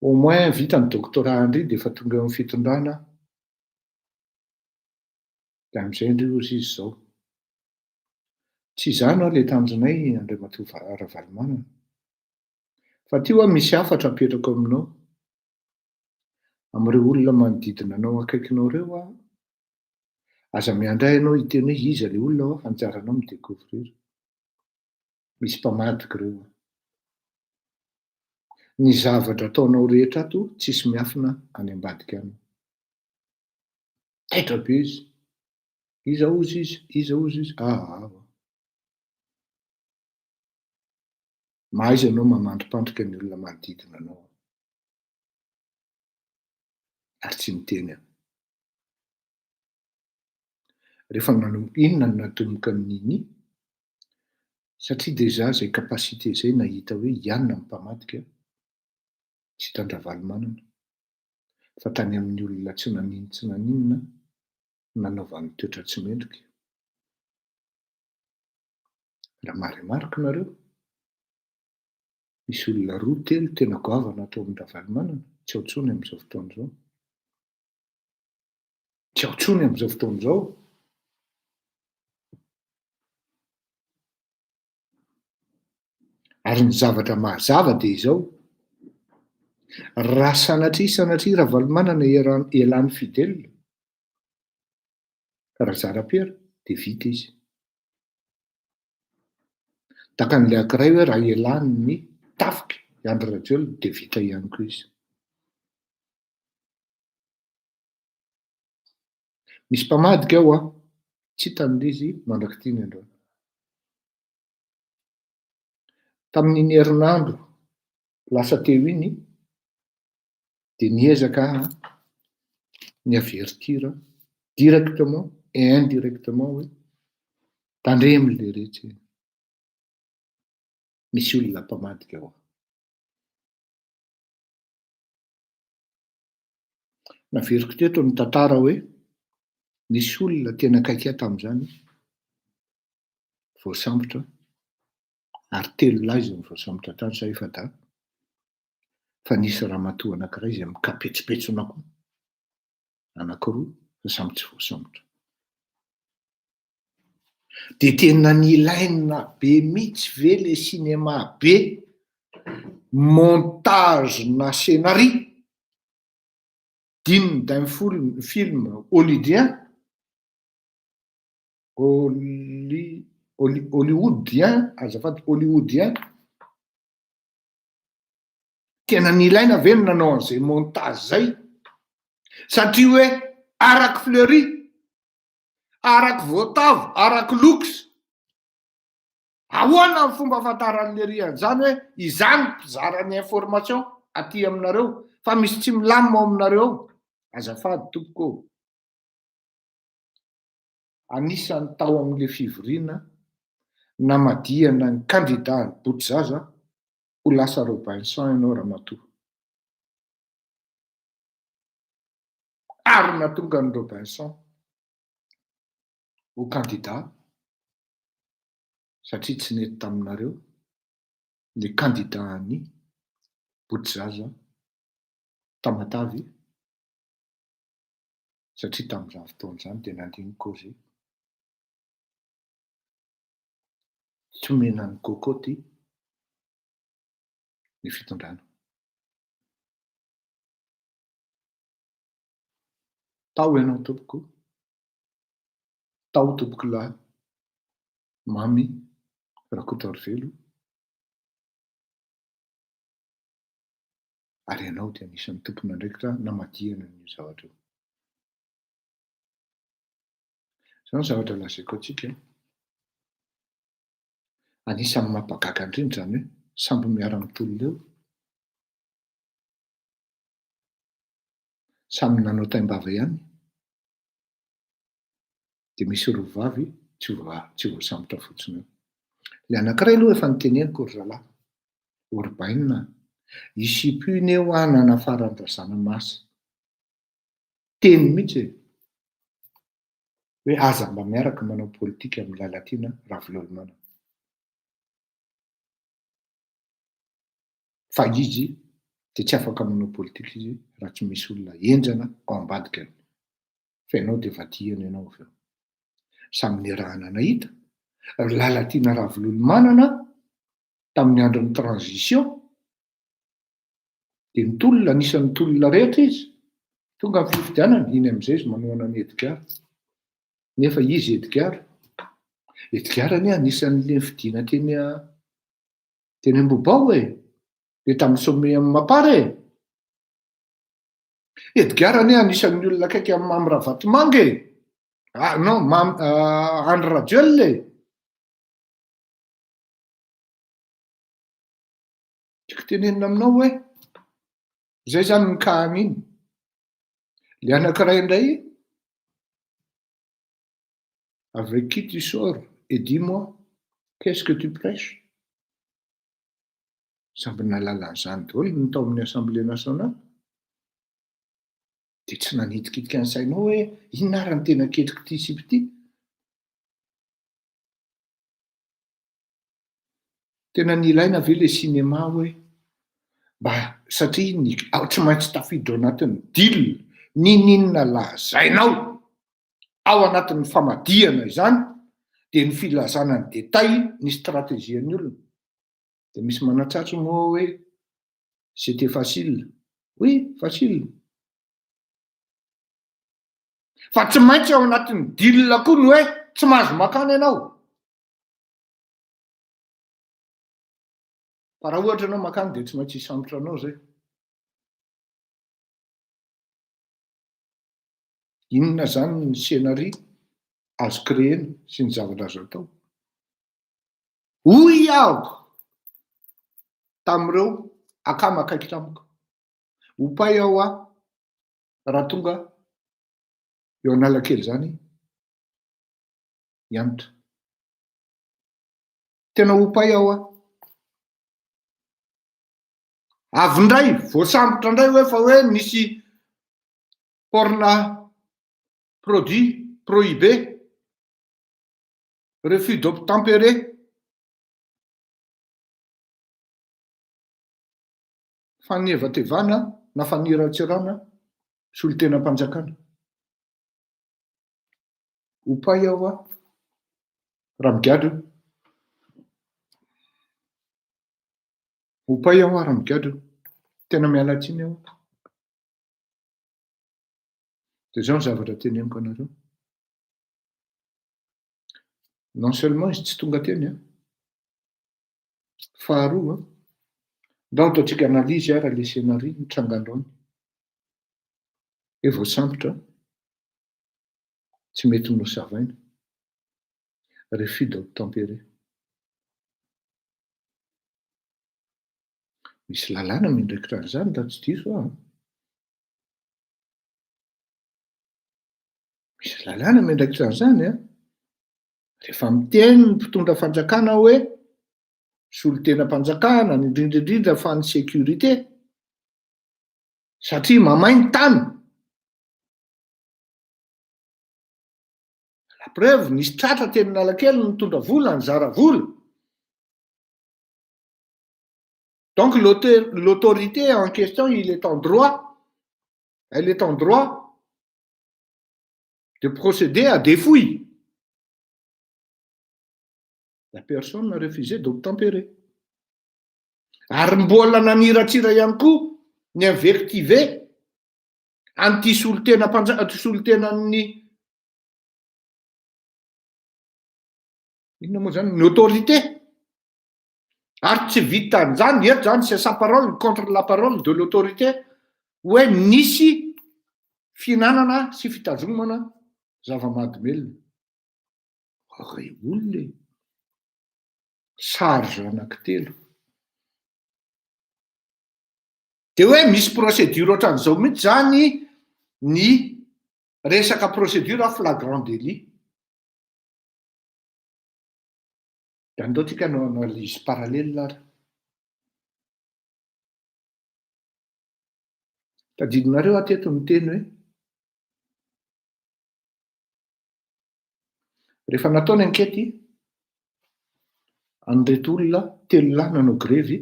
au moins vita ny doctorat ndry dia efa tonga eo amin'ny fitondrana aho. Dia amin'izay ndry hozy izy izao. Tsy izany hoa ilay tanjonay Andriamatoa Ravalomanana. Fa ty hoa misy hafatra apetrako aminao. Amin'ireo olona manodidina anao akaikinao ireo hoa, aza miandry ahy ianao hiteny hoe iza ilay olona hoa fa anjaranao mi-decouvrir. Misy mpamadika ireo hoa. Ny zavatra ataonao rehetra ato tsisy miafina any ambadika any. Taitra be izy. Iza hozy izy? Iza hozy izy? Aa hoa. Mahaiza ianao mamandripandrika ny olona manodidina anao ary tsy miteny aho. Rehefa nanomboka, inona no natomboka an'i Nini? Satria déjà izay capacité izay nahita hoe i Anna no mpamadika, tsy hitan-dRavalomanana, fa tany amin'ny olona tsy naninon-tsy naninona nanaovany toetra tsy mendrika. Raha marimariko nareo, misy olona roa telo tena goavana ato amin-dRavalomanana, tsy ao intsony amin'izao fotoana izao. Tsy ao intsony amin'izao fotoana izao. Ary ny zavatra mazava dia izao, raha sanatria sanatria Ravalomanana ialany Fidèle, Razarapiera, dia vita izy. Takan'ilay ankiray hoe raha ialany ny tafika i Andry Rajoelina dia vita ihany koa izy. Misy mpamadika ao an, tsy hitan'ilay izy mandrak'ity ny androany. Tamin'iny herinandro lasa teo iny dia niezaka aho ny avertir directement et indirectement hoe tandremo leretsy e, misy olona mpamadika ao. Naveriko teto ny tantara hoe nisy olona tena akaiky ahy tamin'izany voasambotra ary telo lahy izay voasambotra tany sa efa-dahy fa nisy ramatoa anankiray izay mikapetsopetsona koa, anankiroa fa samy tsy voasambotra. Dia tena nilaina be mihitsy ve le cinéma be montage na scenario digne d'un film hollywoodien hollywoodien azafady hollywoodien Tena nilaina ve ny nanao an'izay montage zay? Satria hoe araky fleury, araky voatavo, araky looks. Ahoana ny fomba ahafantaran'i lery an'izany hoe izaho no mpizara ny information aty aminareo fa misy tsy milamina ao aminareo ao? Azafady tompoko ô. Anisan'ny tao amin'ilay fivoriana namadihana ny kandida an'i Botozaza. Ho lasa Robinson ianao ramatoa. Ary nahatonga an'i Robinson ho kandida satria tsy nety taminareo ny kandida an'i Botozaza Tamatave satria tamin'izany fotoana izany dia nandeha ny causer. Tsy omena an'i Cocotte ny fitondrana. Tao ianao tompoko, tao tompokolahy Mamy Rakotoarivelo ary ianao dia anisan'ny tompon'andraikitra namadihana an'io zavatra io. Izao ny zavatra lazaiko antsika, anisan'ny mampagaga indrindra izany hoe samby miara-mitolona eo, samy nanao taim-bava ihany, dia misy roa vavy tsy tsy voasambotra fotsiny eo. Ilay anankiray aloha efa noteneniko ry zalahy, Orbaina, i Sipune hoa nanafaran-dRazanamasy teny mihitsy e! Hoe aza mba miaraka manao politika amin'i Lalatiana Ravololomanana. Fa izy dia tsy afaka manao politika izy raha tsy misy olona henjana ao ambadikany. Fa ianao dia vadihana ianao avy eo. Samy niarahana nahita ry Lalatiana Ravololomanana tamin'ny andron'ny transition dia nitolona, anisan'ny nitolona rehetra izy. Tonga ny fifidianana, iny amin'izay izy manohana an'i Edgar. Nefa izy Edgar. Edgar anie anisan'le nifidiana teny teny Ambohibao e! Le tamin'ny sommet amin'ny Mapar e! Edgar anie anisan'ny olona akaiky amin'i Mamy Ravatomanga e! Ah non, Mamy, Andry Rajoelina e! Tiako tenenina aminao hoe, zay zany ny cas an'iny. Le anankiray indray, avec qui tu sors et dis-moi, qu'est-ce que tu prêches? Samby nahalala an'izany daholo ny tao amin'ny Assemblée nationale. Dia tsy nanitikitika ny sainao hoe inona ary ny tena ketrik'ity sipa ity? Tena nilaina ve le cinéma hoe mba satria ny tsy maintsy tafiditra ao anatin'ny deal n'inon'inona lazainao ao anatin'ny famadihana izany dia ny filazana ny détail ny stratégie-n'ny olona. Dia misy manatsatso moa hoe c'était facile. Oui, facile. Fa tsy maintsy ao anatin'ny deal koa ny hoe tsy mahazo makany ianao. Fa raha ohatra ianao makany dia tsy maintsy hisambotra anao zay. Inona zany ny scenario azo créer-na sy ny zavatra azo atao? Hoy aho tamin'ireo akama akaiky tamiko, hopay aho aho raha tonga eo Analakely izany hianitra. Tena hopay aho aho. Avy indray, voasambotra indray hoe fa hoe nisy porna produit prohibé, refus d'obtempérer. Fanevatevana na faniratsirana solontenam-panjakana. Hopay aho aho raha migadra io. Hopay aho raha migadra io. Tena miala tsiny aho. Dia izao ny zavatra teneniko anareo. Non seulement izy tsy tonga teny an, faharoa an, ndao ataontsika analyse ara le scenario nitranga androany. Hoe voasambotra tsy mety nosavaina, refus d'obtempérer. Misy lalàna miandraikitra an'izany raha tsy diso aho an. Misy lalàna miandraikitra an'izany an. Rehefa miteny ny mpitondra fanjakana hoe. solontenam-panjakana, indrindra indrindra fa ny sécurité, satria mamay ny tany. La preuve, nisy tratra teny Analakely nitondra vola, nizara vola. Donc l'autorité en question, il est en droit, elle est en droit de procéder à des fouilles. La personne a refusé d'obtempérer. Ary mbola naniratsira ihany koa ny invectiver an'ity solontenam-panja- solontenan'ny inona moa zany, ny autorité. Ary tsy vitan'izany, eto zany c'est sa parole contre la parole de l'autorité hoe nisy fihinanana sy fitazomana zava-mahadomelina. Ry olona e! Charge anankitelo. De hoe misy procédure ohatran'izao mihitsy zany ny resaka procédure flagrant délit. De andao tsika hanao analyse parallèle ary. Tadidinareo aho teto niteny hoe rehefa natao ny enquête an'ireto olona telo lahy nanao grevy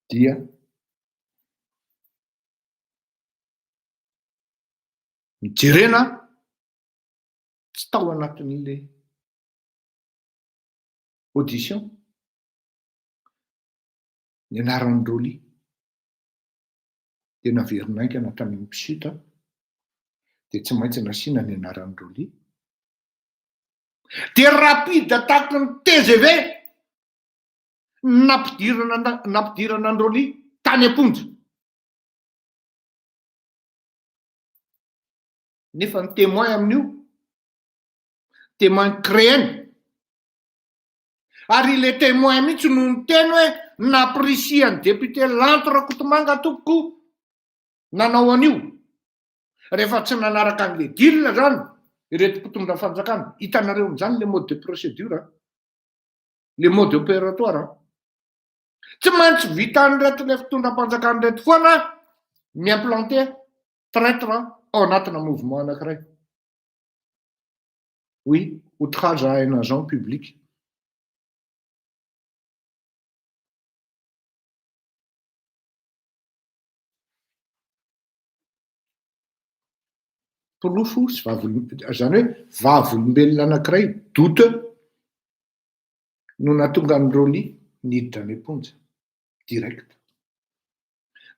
dia nijerena tsy tao anatin'le audition ny anaran'i Rolly dia naverina haingana tany amin'ny mpisita dia tsy maintsy nasiana ny anaran'i Rolly dia rapide tahaky ny TGV nampidirana nampidirana an'i Rolly tany am-ponja nefa ny témoin amin'io témoin créeny Ary ilay témoin mihitsy no niteny hoe nampirisihan'ny député Lanto Rakotomanga tompoko nanao an'io. Rehefa tsy nanaraka an'ilay deal zany ireto mpitondra fanjakana. Hitanareo amin'izany le mode de procédure, le mode opératoire. Tsy maintsy vitan'ireto le fitondram-panjakana ireto foana mi-implanter traitre ao anatina mouvement anankiray. Oui, outrage à un agent public. Porofo sy vavolombelona, izany hoe vavolombelona anankiray douteux no nahatonga an'i Rolly niditra any am-ponja direct.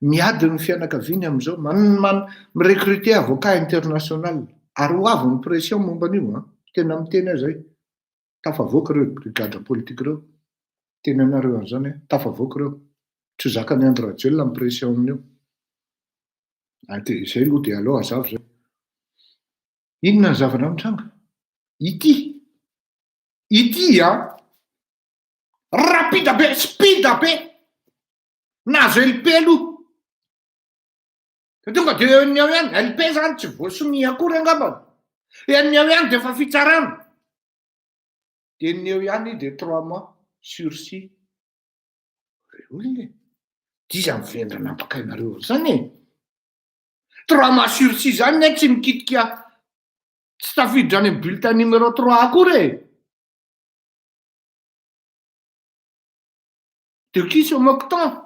Miady ny fianakaviany amin'izao, mi-recruter avocat international ary ho avy ny pression momba an'io an! Tena miteny aho izay, tafavoaka ireo gadra politique ireo, miteny anareo an'izany aho, tafavoaka ireo, tsy ho zakan'i Andry Rajoelina ny pression amin'io. Dia izay aloha dia aleo hazava izay. Inona ny zavatra mitranga? Ity, ity an! Rapide be, speed be! Nahazo LP aloha. Dia tonga dia eo ny eo ihany, LP zany tsy voasonia akory angambany. Eo ny eo ihany dia efa fitsarana. Dia ny eo ihany dia trois mois sursis. Ry olona e, d'iza ny vendrana ampakainareo an'izany e? Trois mois sursis zany ne tsy mikitika tsy tafiditra any amin'ny bulletin numéro trois akory e. De qui se moque-t-on?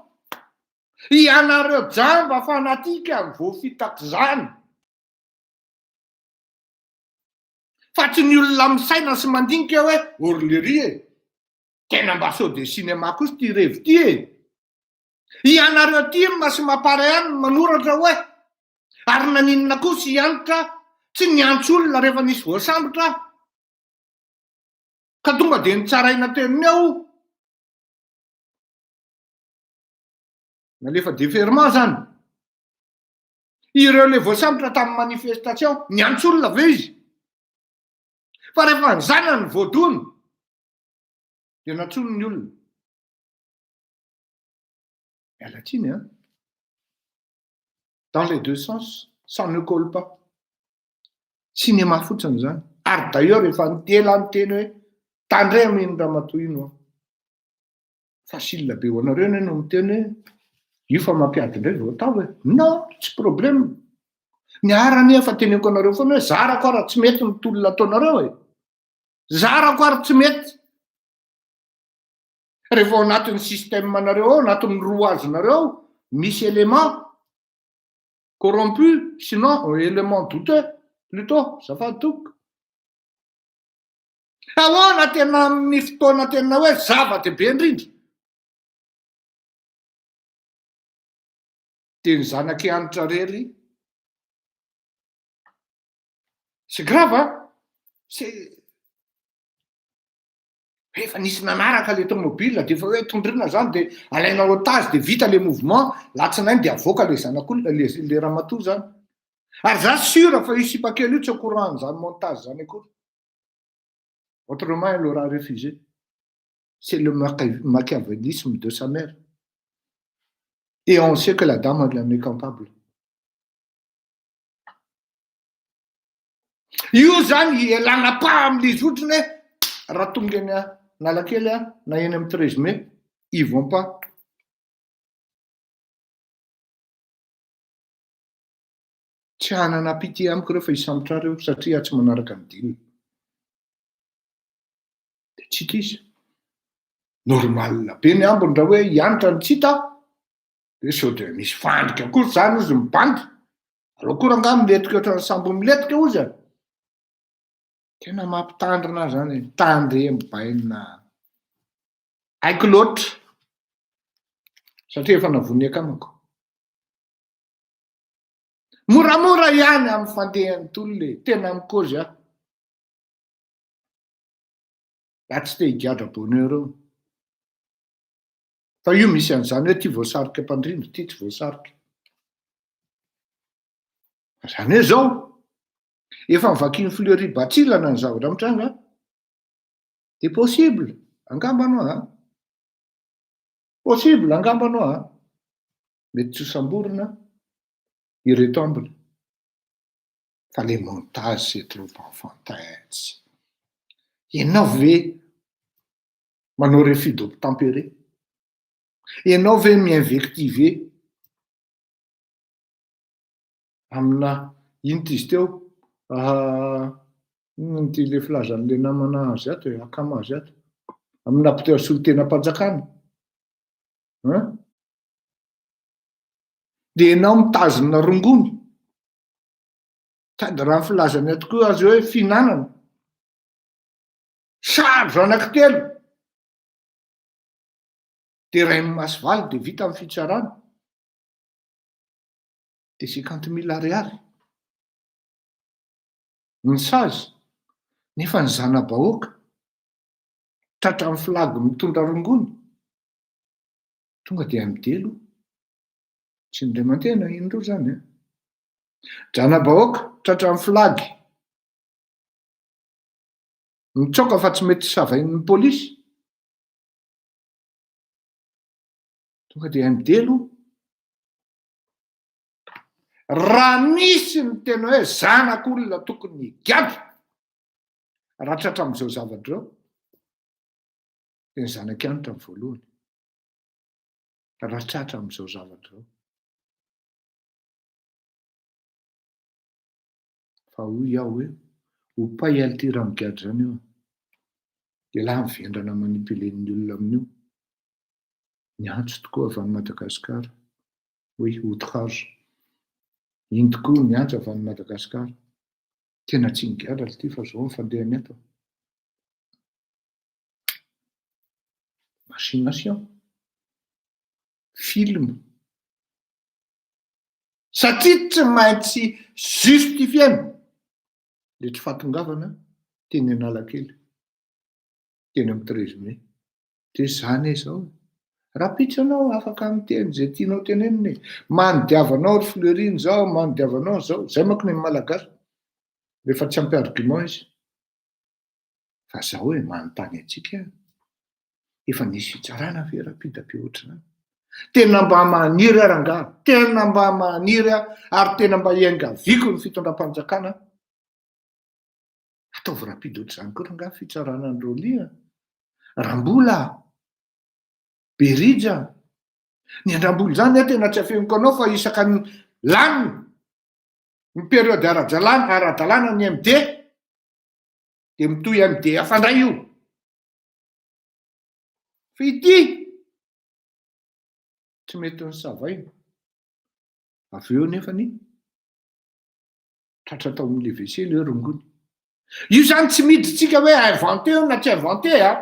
Ianareo jamba fanatika no voafitak'izany. Fa tsy ny olona misaina sy mandinika hoe or lery e! Tena mba show de cinéma kosa ity revy ity e! Ianareo tim sy mapar ihany no manoratra hoe ary naninona kosa i Hanitra tsy niantso olona rehefa nisy voasambotra ka tonga dia nitsaraina teny eo. Nalefa deferment zany. Ireo le voasambotra tamin'ny manifestation, niantso olona ve izy? Fa rehefa ny zanany voadona, dia nantsoiny ny olona. Miala tsiny an. Dans les deux sens, ça ne colle pas. Cinéma fotsiny zany. Ary d'ailleurs efa ela niteny hoe tandremo iny ramatoa iny hoa. Facile be ho anareo anie no miteny hoe io fa mampiady indray vao atao e. Non, tsy problème. Ny ara anie efa teneniko anareo foana hoe zarako ara tsy mety ny tolona ataonareo e. Zarako ary tsy mety. Rehefa ao anatin'ny système nareo ao, anatin'ny rouage-nareo ao, misy élément corrompu, sinon élément douteux plutôt, azafady tompoko. Ahoana tena amin'ny fotoana tena hoe zava-dehibe indrindra? Dia ny zanak'i Hanitra rery. C'est grave hein? C'est efa nisy nanaraka le tomobile de efa hoe tondrina zany de alaina otage de vita le mouvement latsinainy de avoaka le zanak'olona le le ramatoa zany. Ary za sûr fa io sipa kely io tsy au courant an'izany montage zany akory. Autrement elle aura refusé. C'est le machiavélisme de sa mère. Et on sait que la dame elle en est capable. Io zany ialana pas amin'le izy otriny hoe raha tonga eny Analakely na eny amin'ny 13 mai, ils vont pas. Tsy hanana pitié amiko ireo fa hisambotra ahy ireo satria aho tsy manaraka ny deal. Dia tsy hita izy. Normal be ny ambiny raha hoe hianatra ny tsy hita dia sao dia misy fandrika koa izany ozy ny bandy. Aleo koa rangaha milentika ohatran'ny sambo milentika ozy a. Tena mampitandrina ahy izany e. Tandremo bainina. Haiko loatra satria efa navoan'ny akamako. Moramora ihany amin'ny fandehan'ny tolona e, tena mikozy aho. Za tsy te higadra bonheur eo. Fa io misy an'izany hoe ty voasarika mpandrindra, ty tsy voasarika. Zany hoe zao, efa novakian'i Fleury Batsilana ny zavatra mitranga, de possible angamba anao an, possible angamba anao an, mety tsy ho samborina ireto ambiny fa le montage c'est trop enfantin tsy ianao ve manao refus d'obtemperer ianao ve mi-invectiver amina ino ty izy teo inona ty le filazan'le namana azy ato e akama azy ato amina mpiteo solontenam-panjakana hein Dia ianao mitazona rongony. Sady raha ny filazany ato koa azy hoe fihinanana. Charge anankitelo. Dia rain'ny masovaly dia vita ny fitsarana. Dia cinquante mille ariary. Ny sazy. Nefa ny zana-bahoaka. Tratran'ny flag mitondra rongony. Tonga dia MD aloha. Tsy indray mandeha na indroa zany an. Dranabahoaka, tratran'ny flag. Mitsoaka fa tsy mety savain'ny polisy. Tonga dia MD aloha. Raha misy ny tena hoe zanak'olona tokony higadra, raha tratra amin'izao zavatra izao, dia ny zanak'i Hanitra ny voalohany. Raha tratra amin'izao zavatra izao. Fa hoy aho hoe, ho pay alty raha migadra izany io an. Ialahy mivendrana manipuler-n'ny olona amin'io. Niantso tokoa avy any Madagascar. Oui, outrage. Iny tokoa niantso avy any Madagascar. Tena tsy nigadra lty fa zao ny fandehany ato. Machination. Film. Satria tsy maintsy justifier-na le tsy fahatongavana teny Analakely, teny amin'ny 13 mai. Dia zany e zao e. Rahampitso ianao afaka miteny izay tianao tenenina e. Manodiavanao ry Fleury ny zao, manodiavanao ny zao. Zay manko ny Malagasy. Rehefa tsy ampy argument izy. Fa zao e, manontany antsika aho, efa nisy fitsarana ve rapide be ohatr'izany? Tena mba maniry aho rangaha, tena mba maniry aho ary tena mba iangaviako ny fitondram-panjakana, ataovy rapide ohatr'izany koa rangaha fitsarana an'i Rolly a! Raha mbola. Berija, ny andrambola izany aho tena tsy afeniko anao fa isaka ny lany ny période ara-dalàna ara-dalàna ny MD dia mitohy MD hafa indray io. Fa ity tsy mety ny savaina. Avy eo nefany tratra tao amin'ny WC le rongony. Io zany tsy miditsika hoe inventé io na tsy inventé a.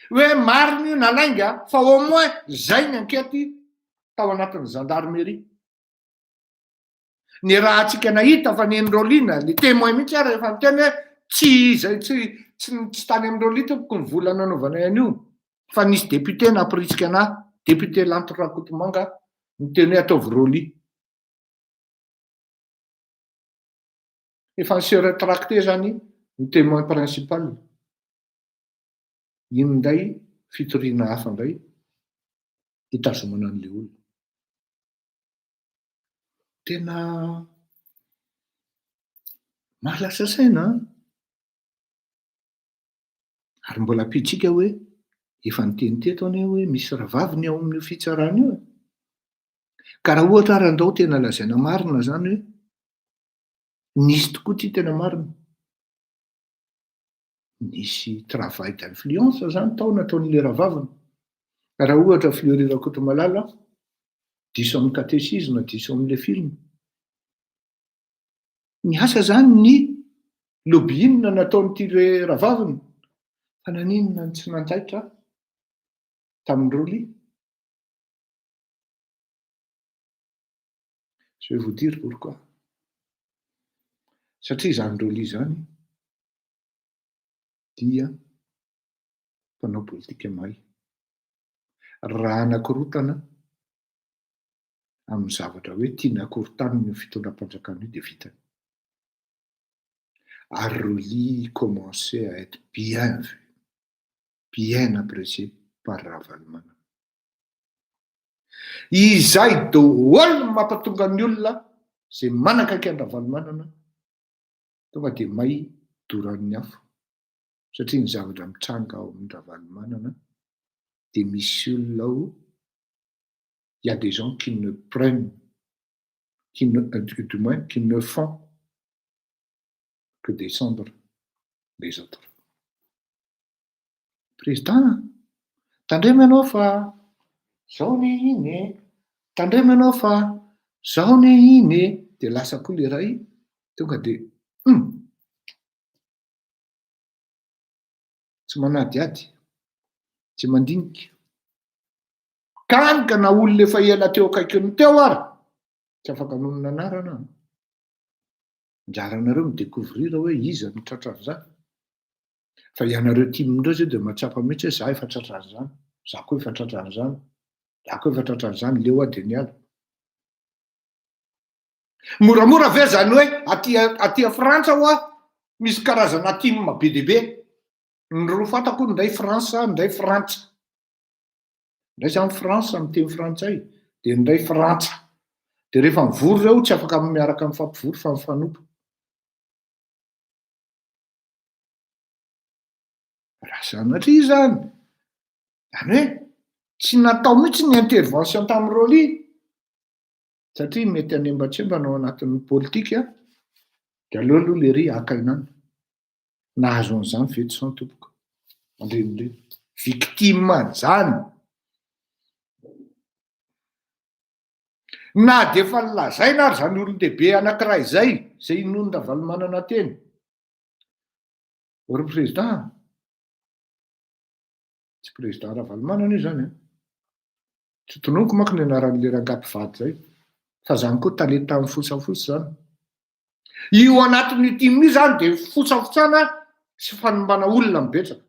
Hoe marina io na lainga fa au moins zay ny enquête tao anatin'ny gendarmerie. Ny rahantsika nahita fa neny Rolly le témoin mihitsy ary efa niteny hoe tsy izay tsy tsy tsy tany amin'ny Rolly tompoko ny vola nanaovanay an'io fa nisy député nampirisika anahy, député Lanto Rakotomanga niteny hoe ataovy Rolly. Efa ni-se rétracté zany ny témoin principal. Iny indray fitoriana hafa indray hitazomana an'le olona. Tena mahalasa saina an! Ary mbola ampiantsika hoe efa niteny teto anie hoe misy rahavaviny ao amin'io fitsarana io e. Ka raha ohatra ary andao tena lazaina marina zany hoe nisy tokoa ity tena marina. Nisy travail d'influence zany tao nataon'ilay rahavaviny. Raha ohatra Fleury Rakotomalala diso amin'ny katesizma, diso amin'ilay film. Niasa zany ny lobbying nataon'ity le rahavaviny fa naninona no tsy nandaitra tamin'ny Rolly? Je vais vous dire pourquoi. Satria izany Rolly izany dia mpanao politika mahay. Raha anakorontana amin'ny zavatra hoe tiana akorontanina io fitondram-panjakana io dia vitany. Ary Rolly commençait à être bien vu, bien apprécié par Ravalomanana. Izay daholo no mampatonga ny olona izay manakaiky an-dRavalomanana tonga dia may doran'ny afo satria ny zavatra mitranga ao amin-dRavalomanana dia misy olona ao, il y a des gens qui ne prennent, qui ne, du moins qui ne font que descendre les autres. Président, tandremo ianao fa zao anie iny e, tandremo ianao fa zao anie iny e, de lasa koa le ray tonga de hum tsy manadihady, tsy mandinika. Kany ka na olona efa ela teo akaikiny teo ary tsy afaka hanonona anarana an. Anjaranareo mi-découvrir hoe iza no tratran'izany. Fa ianareo tim indreo zao de mahatsapa mihitsy hoe za efa tratran'izany, za koa efa tratran'izany, za koa efa tratran'izany, leo aho de niala. Moramora ve zany hoe aty aty Frantsa hoa misy karazana tim be dia be. Ny roa fantako ndray France ndray Frantsa. Ndray zany France miteny frantsay de ndray Frantsa. De rehefa mivory reo tsy afaka miaraka mifampivory fa mifanompa. Raha sanatria izany, zany hoe tsy natao mihitsy ny intervention tamin'i Rolly satria mety hanembatsembana ao anatin'ny politika de aleo aloha lery haka aina any. Nahazo an'izany ve tsy san tompoko? Andrenireny. Victime an'izany. Na dia efa nolazaina ary izany olon-dehibe anankiray izay, izay inoan'i Ravalomanana teny. Ry président, tsy président Ravalomanana io zany an. Tsy tononiko manko ny anaran'le rangahy mpivady zay. Fa zany koa talenta amin'ny fosafosa zany. Io anatin'io tim io zany de fosafotsana sy fanombana olona no betsaka.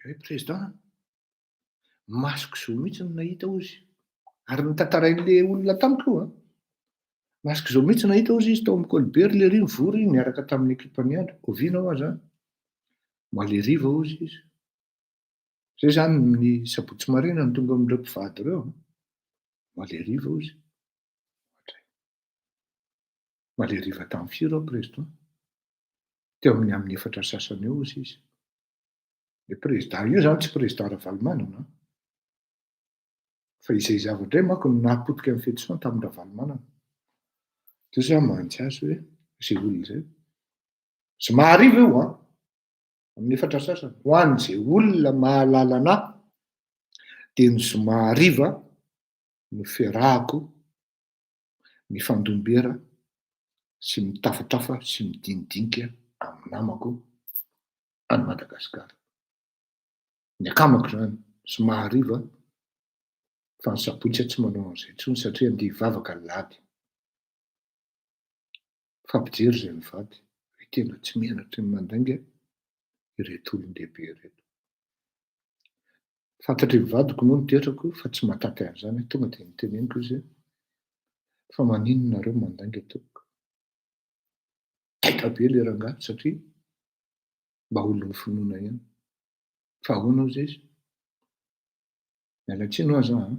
Hoe président, masoko zo mihitsy no nahita ozy. Ary notantarain'le olona tamiko io an. Masoko zo mihitsy nahita ozy izy tao amin'ny Colbert le ry nivory niaraka tamin'ny ekipan'i Andry. Oviana hoa zany? Omaly hariva ozy izy. Zay zany ny sabotsy maraina no tonga amin'ireo mpivady ireo an. Omaly hariva ozy. Ohatray. Omaly hariva tamin'ny firy aho président? Teo amin'ny amin'ny efatra sasany eo ozy izy. Le président io zany tsy président Ravalomanana an! Fa izay zavatra indray manko no nahapotika an'i Fetison tamin'i Ravalomanana. Dia za mahantsy azy hoe izay olona izay. Zoma hariva io an! Amin'ny efatra sasany. Ho an'izay olona mahalala anà dia ny zoma hariva no fiarahako mifandom-bera sy mitafatafa sy midinidinika amin'ny namako any Madagasikara. Ny akamako izany, zoma hariva, fa ny sabotsy aho tsy manao an'izay intsony satria andeha hivavaka alahady. Mifampijery izay mivady, hoe tena tsy menatra ny mandainga ireto olon-dehibe ireto. Fantatry ny vadiko moa ny toetrako fa tsy mahataty an'izany aho, tonga dia noteneniko izy hoe fa maninona nareo mandainga tompoko? Taitra be ilay rangahy satria mba olon'ny finoana ihany. Fa ahoana hozy izy? Miala tsiny hoa za an!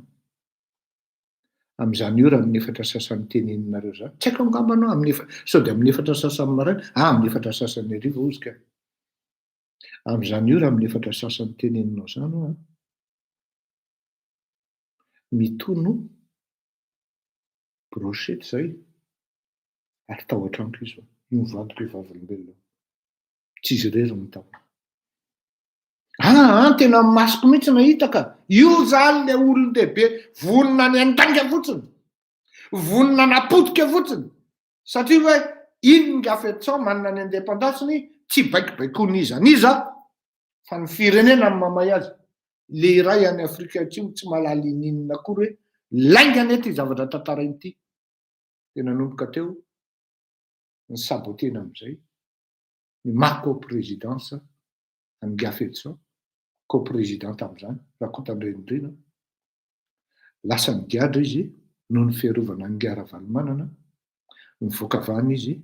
Amin'izany ora amin'ny efatra sasany teneninareo izany, tsy haiko angamba anao amin'ny efa, sao dia amin'ny efatra sasany maraina, ah amin'ny efatra sasany hariva hozy ka. Amin'izany ora amin'ny efatra sasany teneninao izany hoa an, mitono brochette izay ary tao an-tranoko izy io, io ny vadiko io vavolombelona io. Tsy izy irery no tao. Aa tena ny masoko mihitsy nahita ka! Io zany le olon-dehibe vonona ny handainga fotsiny, vonona hanapotika fotsiny, satria hoe iny ny Gafetson manana ny indépendance-ny, tsy baikobaikoin'iza n'iza fa ny firenena no mamay azy. Le iray any Afrika Atsimo tsy mahalala ininona akory hoe lainga anie ty zavatra tantarainy ity. Dia nanomboka teo ny sabotena amin'izay ny maha co-présidence an'i Gafetson, co-président tamin'izany, Rakotandrenindrina, lasa nigadra izy noho ny fiarovana an'i Ingahy Ravalomanana, nivoaka avy any izy,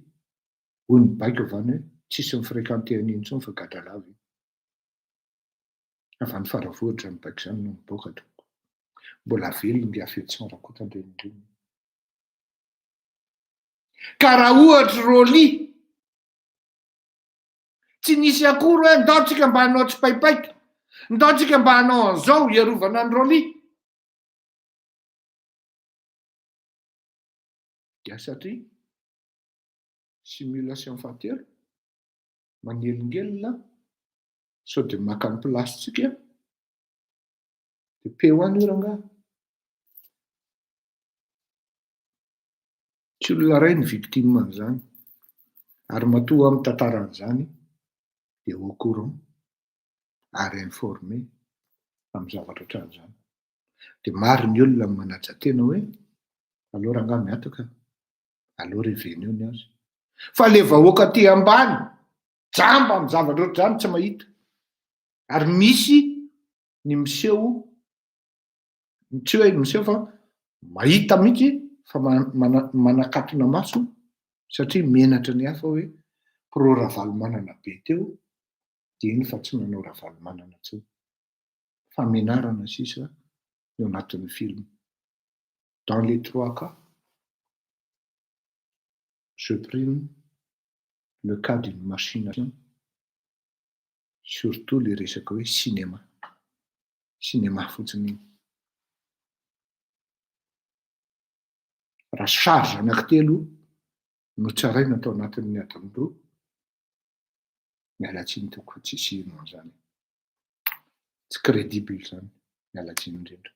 hoy ny baiko avy any hoe tsisy mi-fréquenter an'iny intsony fa gadra lava iny. Avy any Faravohitra izany baiko izany no niboaka tompoko. Mbola velona Ingahy Fetson Rakotandrenindrina. Ka raha ohatry Rolly Tsy nisy akory hoe ndao tsika mba hanao tsipaipaika, ndao tsika mba hanao an'izao hiarovana an'i Rolly. Dia satria simulation fahatelo, manelingelina sao dia maka ny place-tsika, dia peho any io rangahy. Tsy olona iray no victime an'izany, ary matoa aho mitantara an'izany dia au courant ary informé amin'ny zavatra ohatran'izany. Dia maro ny olona no manaja tena hoe aleo rangahy mihataka, aleo reveneo ny azy. Fa le vahoaka aty ambany, jamba amin'ny zavatra ohatr'izany tsy mahita. Ary misy ny miseho tsy hoe miseho fa mahita mihitsy fa manakatona maso satria menatra ny hafa hoe pro Ravalomanana be teo dia iny fa tsy nanao Ravalomanana intsony. Famenarana sisa ny ao anatin'ny film. Dans les trois cas, je prime le cas d'une machination, surtout le resaka hoe cinéma. Cinéma fotsiny iny. Raha charge anankitelo no tsaraina tao anatin'ny adiny roa, miala tsiny tompoko fa tsisy hino an'izany. Tsy crédible izany, miala tsiny indrindra.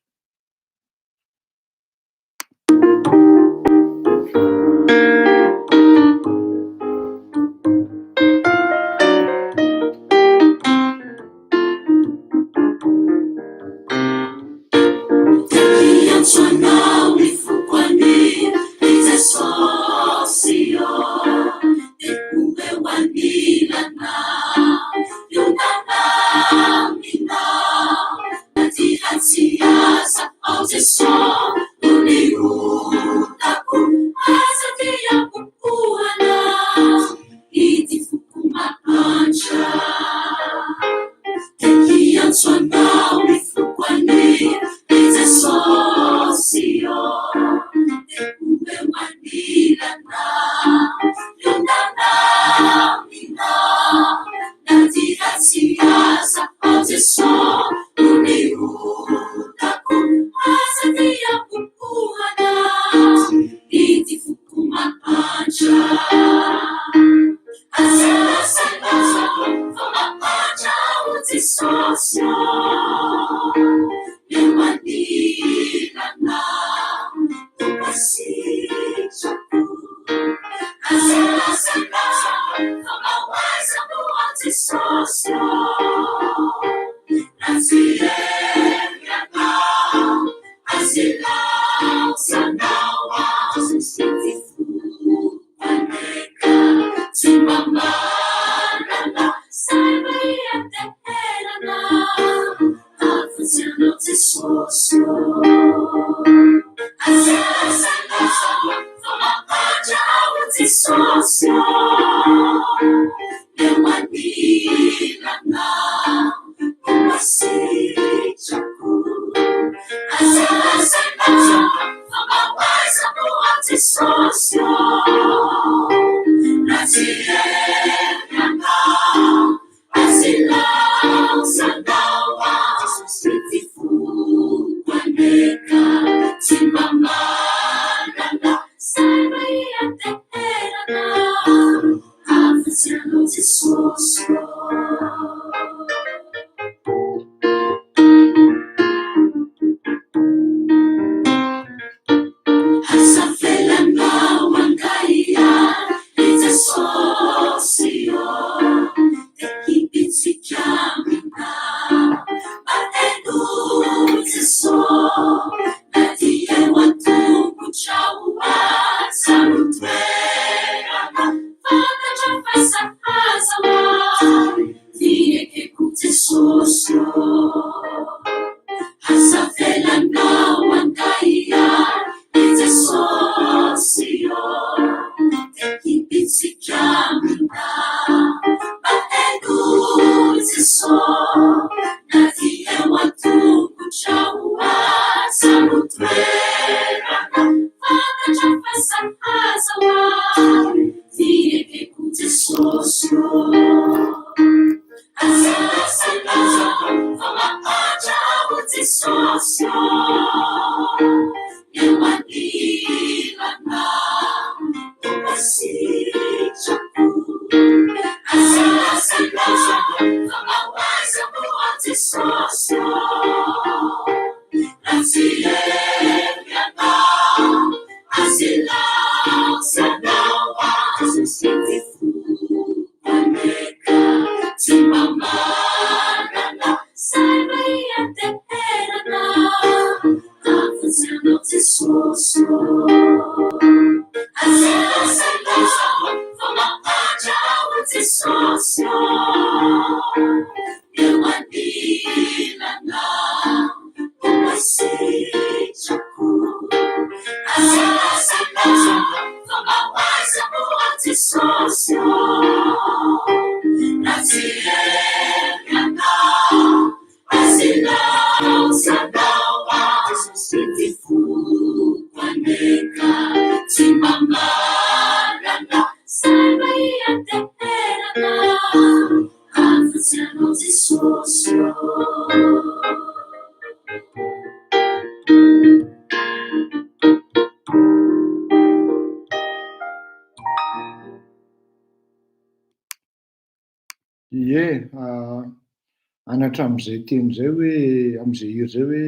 Ie, anatra amin'izay teny izay hoe, amin'izay hira izay hoe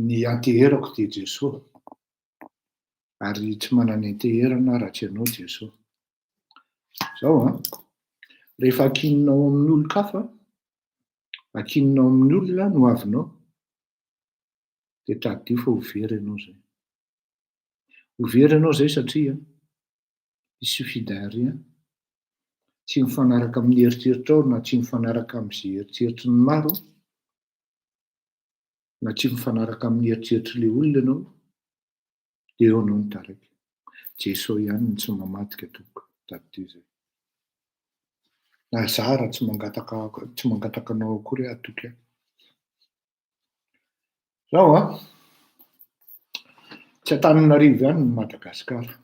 ny ianteherako dia Jesoa, ary tsy manana ianteherana aho raha tsy ianao Jesoa. Izao an, rehefa ankininao amin'ny olon-kafa, ankininao amin'ny olona ny hoavinao, dia tadidio fa ho very ianao izay. Ho very ianao izay satria il suffit d'un rien, tsy mifanaraka amin'ny eritreritrao na tsy mifanaraka amin'izay eritreritry ny maro, na tsy mifanaraka amin'ny eritreritr'ilay olona ianao, dia eo ianao no taraiky. Jesoa ihany no tsy mamadika tompoko, tadidio izay. Na za raha tsy mangataka tsy mangataka anao akory aho hatoky ahy. Zao an, tsy Antananarivo ihany ny Madagasikara.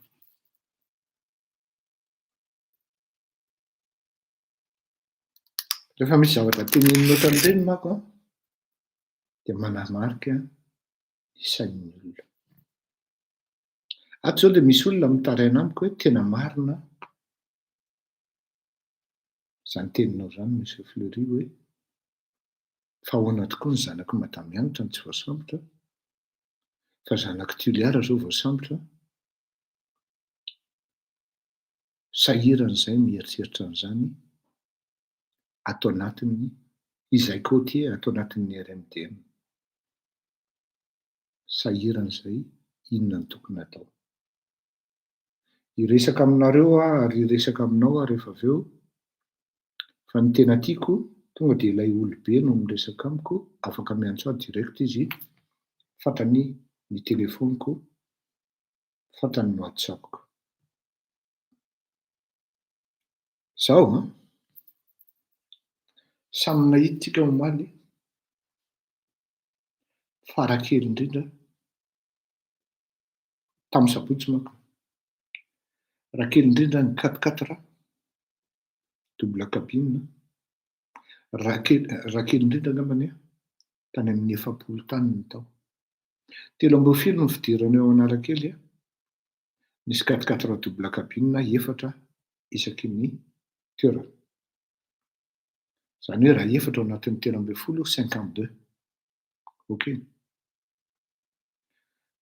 Rehefa misy zavatra tenenina ohatran'ireny manko an, dia manamarika ny sain'ny olona. Ato izao dia misy olona mitaraina amiko hoe tena marina. Izany teninao izany Monsieur Fleury hoe fa ahoana tokoa ny zanak'i Madame Hanitra no tsy voasambotra fa zanak'i Tuliara izao voasambotra? Sahirana izay mieritreritra an'izany ato anatin'ny izay côtier ato anatin'ny RMDM. Sahirana izay inona no tokony hatao. Hiresaka aminareo aho ary hiresaka aminao aho rehefa avy eo fa ny tena tiako tonga dia ilay olobe no miresaka amiko, afaka miantso ahy direct izy, fantany ny telephone-ko, fantany ny whatsapp-ko. Zao an! Samy nahita tsika omaly fara kely indrindra tamin'ny sabotsy manko. Raha kely indrindra ny quatre quatre, double cabine, raha kely raha kely indrindra angambany an, tany amin'ny 40 tany ny tao. 13 ny fidirana eo Analakely an, nisy quatre quatre double cabine efatra isaky ny toerana. Izany hoe raha efatra ao anatin'ny 13, 52. Ok.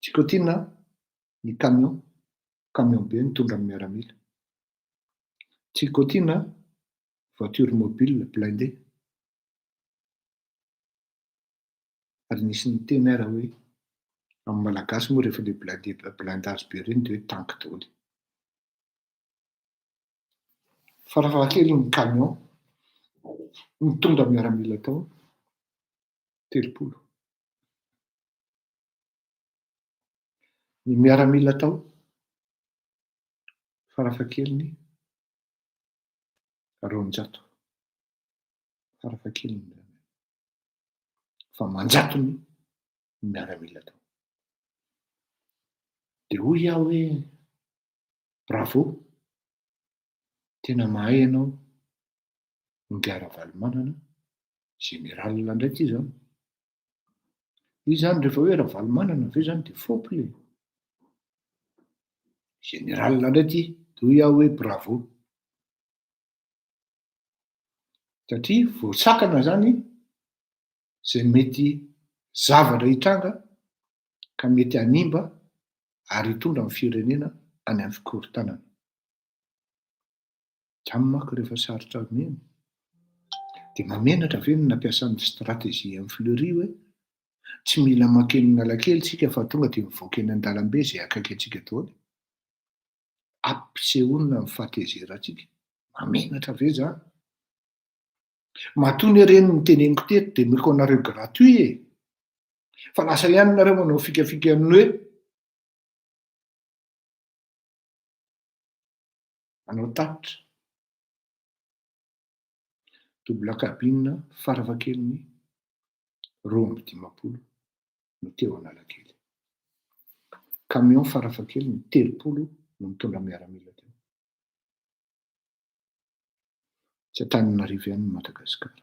Tsikotiana ny camion, camion be nitondra ny miaramila. Tsikotiana voiture mobile blindée. Ary nisy niteny ara hoe amin'ny malagasy moa rehefa le blindé blindage be ireny dia hoe tank daholo. Farafahakeliny ny camion nitondra miaramila tao 30. Ny miaramila tao farafahakeliny 200. Farafahakeliny izany. Fa aman-jatony ny miaramila tao. Dia hoy aho hoe bravo, tena mahay ianao Ingahy Ravalomanana, général indray ity izany. Izy izany rehefa hoe Ravalomanana ve izany dia fopla e. Général indray ity, dia hoy aho hoe bravo. Satria voasakana izany izay mety zavatra hitranga ka mety hanimba ary hitondra ny firenena any amin'ny fikorontanana. Izany manko rehefa sarotra amena dia mahamenatra ve ny nampiasa ny stratégie an'i Fleury hoe tsy mila mankeny Analakely tsika fa tonga dia mivoaka eny an-dalambe izay akaiky antsika daholo. Ampisehoana ny fahatezerantsika. Mahamenatra ve izany? Matoa anie ireny no teneniko teto dia omeko anareo gratuit e! Fa lasa ihany nareo manao fikafikan'ny hoe manao tatitra. Double cabine farafahakeliny 52 no teo Analakely. Camion farafahakeliny 30 no nitondra miaramila teo. Tsy Antananarivo ihany ny Madagasikara.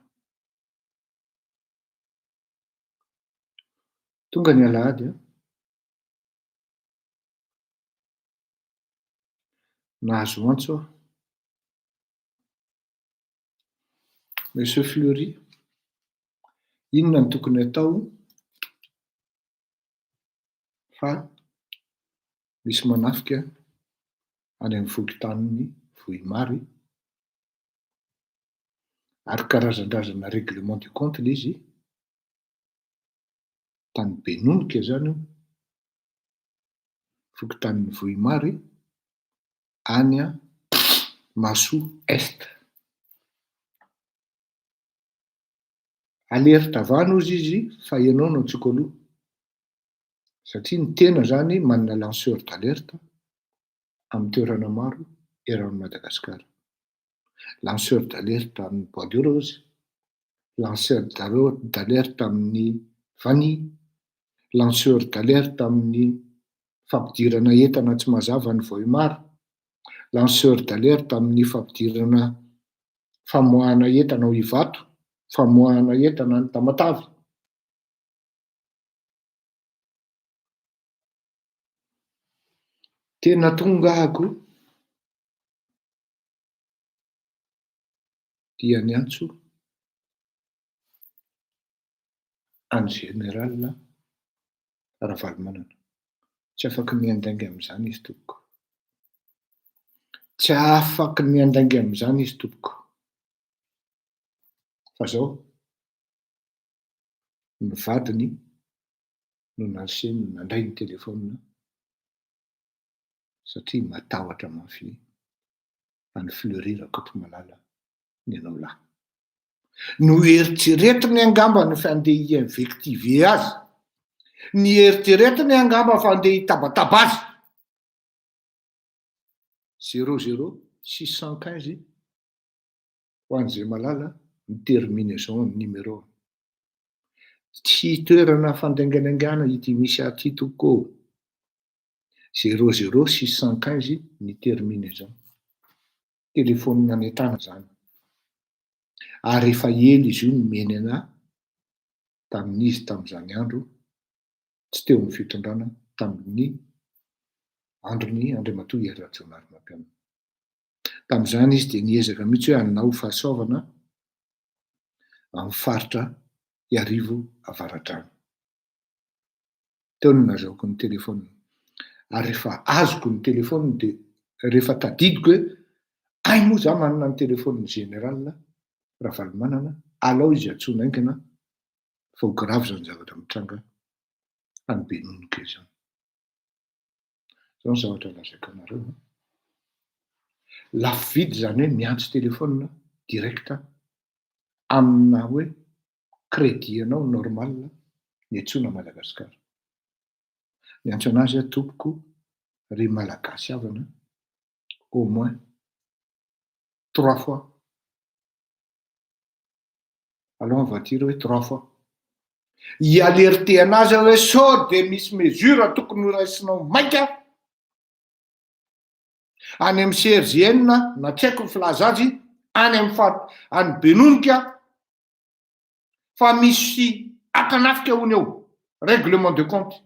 Tonga ny alahady an. Nahazo antso aho. Monsieur Fleury, inona no tokony atao fa misy manafika any amin'ny fokontanin'i Vohimary ary karazan-drazana règlement de compte ilay izy, tany Benonika izany io, fokontanin'i Vohimary, any Mahasoa Est. Alerte avy any hozy izy fa ianao no antsoiko aloha satria ny tena zany manana lanceur d'alerte amin'ny toerana maro eran'i Madagasikara. Lanceur d'alerte amin'ny bois de rose, lanceur d'alerte amin'ny vanille, lanceur d'alerte amin'ny fampidirana entana tsy mazava any Vohemar, lanceur d'alerte amin'ny fampidirana famoahana entana ao Ivato, famoahana entana any Tamatave. Tena tonga ahako. Dia niantso an'i Général Ravalomanana. Tsy afaky ny handainga amin'izany izy tompoko. Tsy afaky ny handainga amin'izany izy tompoko. Fa zao, ny vadiny no nasainy nandray ny telefaonina satria matahotra mafy an'i Fleury Rakotomalala ny anao lahy. Noeritreretiny angamba ny fa andeha hi-invectiver azy, nieritreretiny angamba fa andeha hitabataba azy. Zéro zéro 615 ho an'izay malala ny terminaison ny numéro. Tsy toerana fandainganaingana ity misy ahy ity tompoko ô. Zéro zéro 615 ny terminaison. Telefaonina any an-tana izany. Ary efa ela izy io nomeny anah tamin'izy tamin'izany andro tsy teo amin'ny fitondrana tamin'ny andron'i Andriamatoa Hery Rajaonarimampianina. Tamin'izany izy dia niezaka mihitsy hoe hanao fahasoavana amin'ny faritra Iarivo Avaradrano. Teo no nazahoako ny telefaoniny. Ary rehefa azoko ny telefaoniny dia rehefa tadidiko hoe hay moa za manana ny telefaonin'ny général Ravalomanana, alao izy antsoina haingana fa ho grave izany zavatra mitranga any Benonoka izany. Izao ny zavatra lazaiko anareo an. Lafo vidy izany hoe miantso telefaonina direct amina hoe crédit anao normal ny antsoina Madagascar. Miantso anazy aho tompoko ry Malagasy havana au moins trois fois. Alao on va dire hoe trois fois. Hi-alerter anazy aho hoe sao dia misy mesure tokony ho raisinao maika any amin'ny CRGN na tsy haiko ny filaza azy any amin'ny faritr any Benonika fa misy akanafika hono eo, règlement de compte,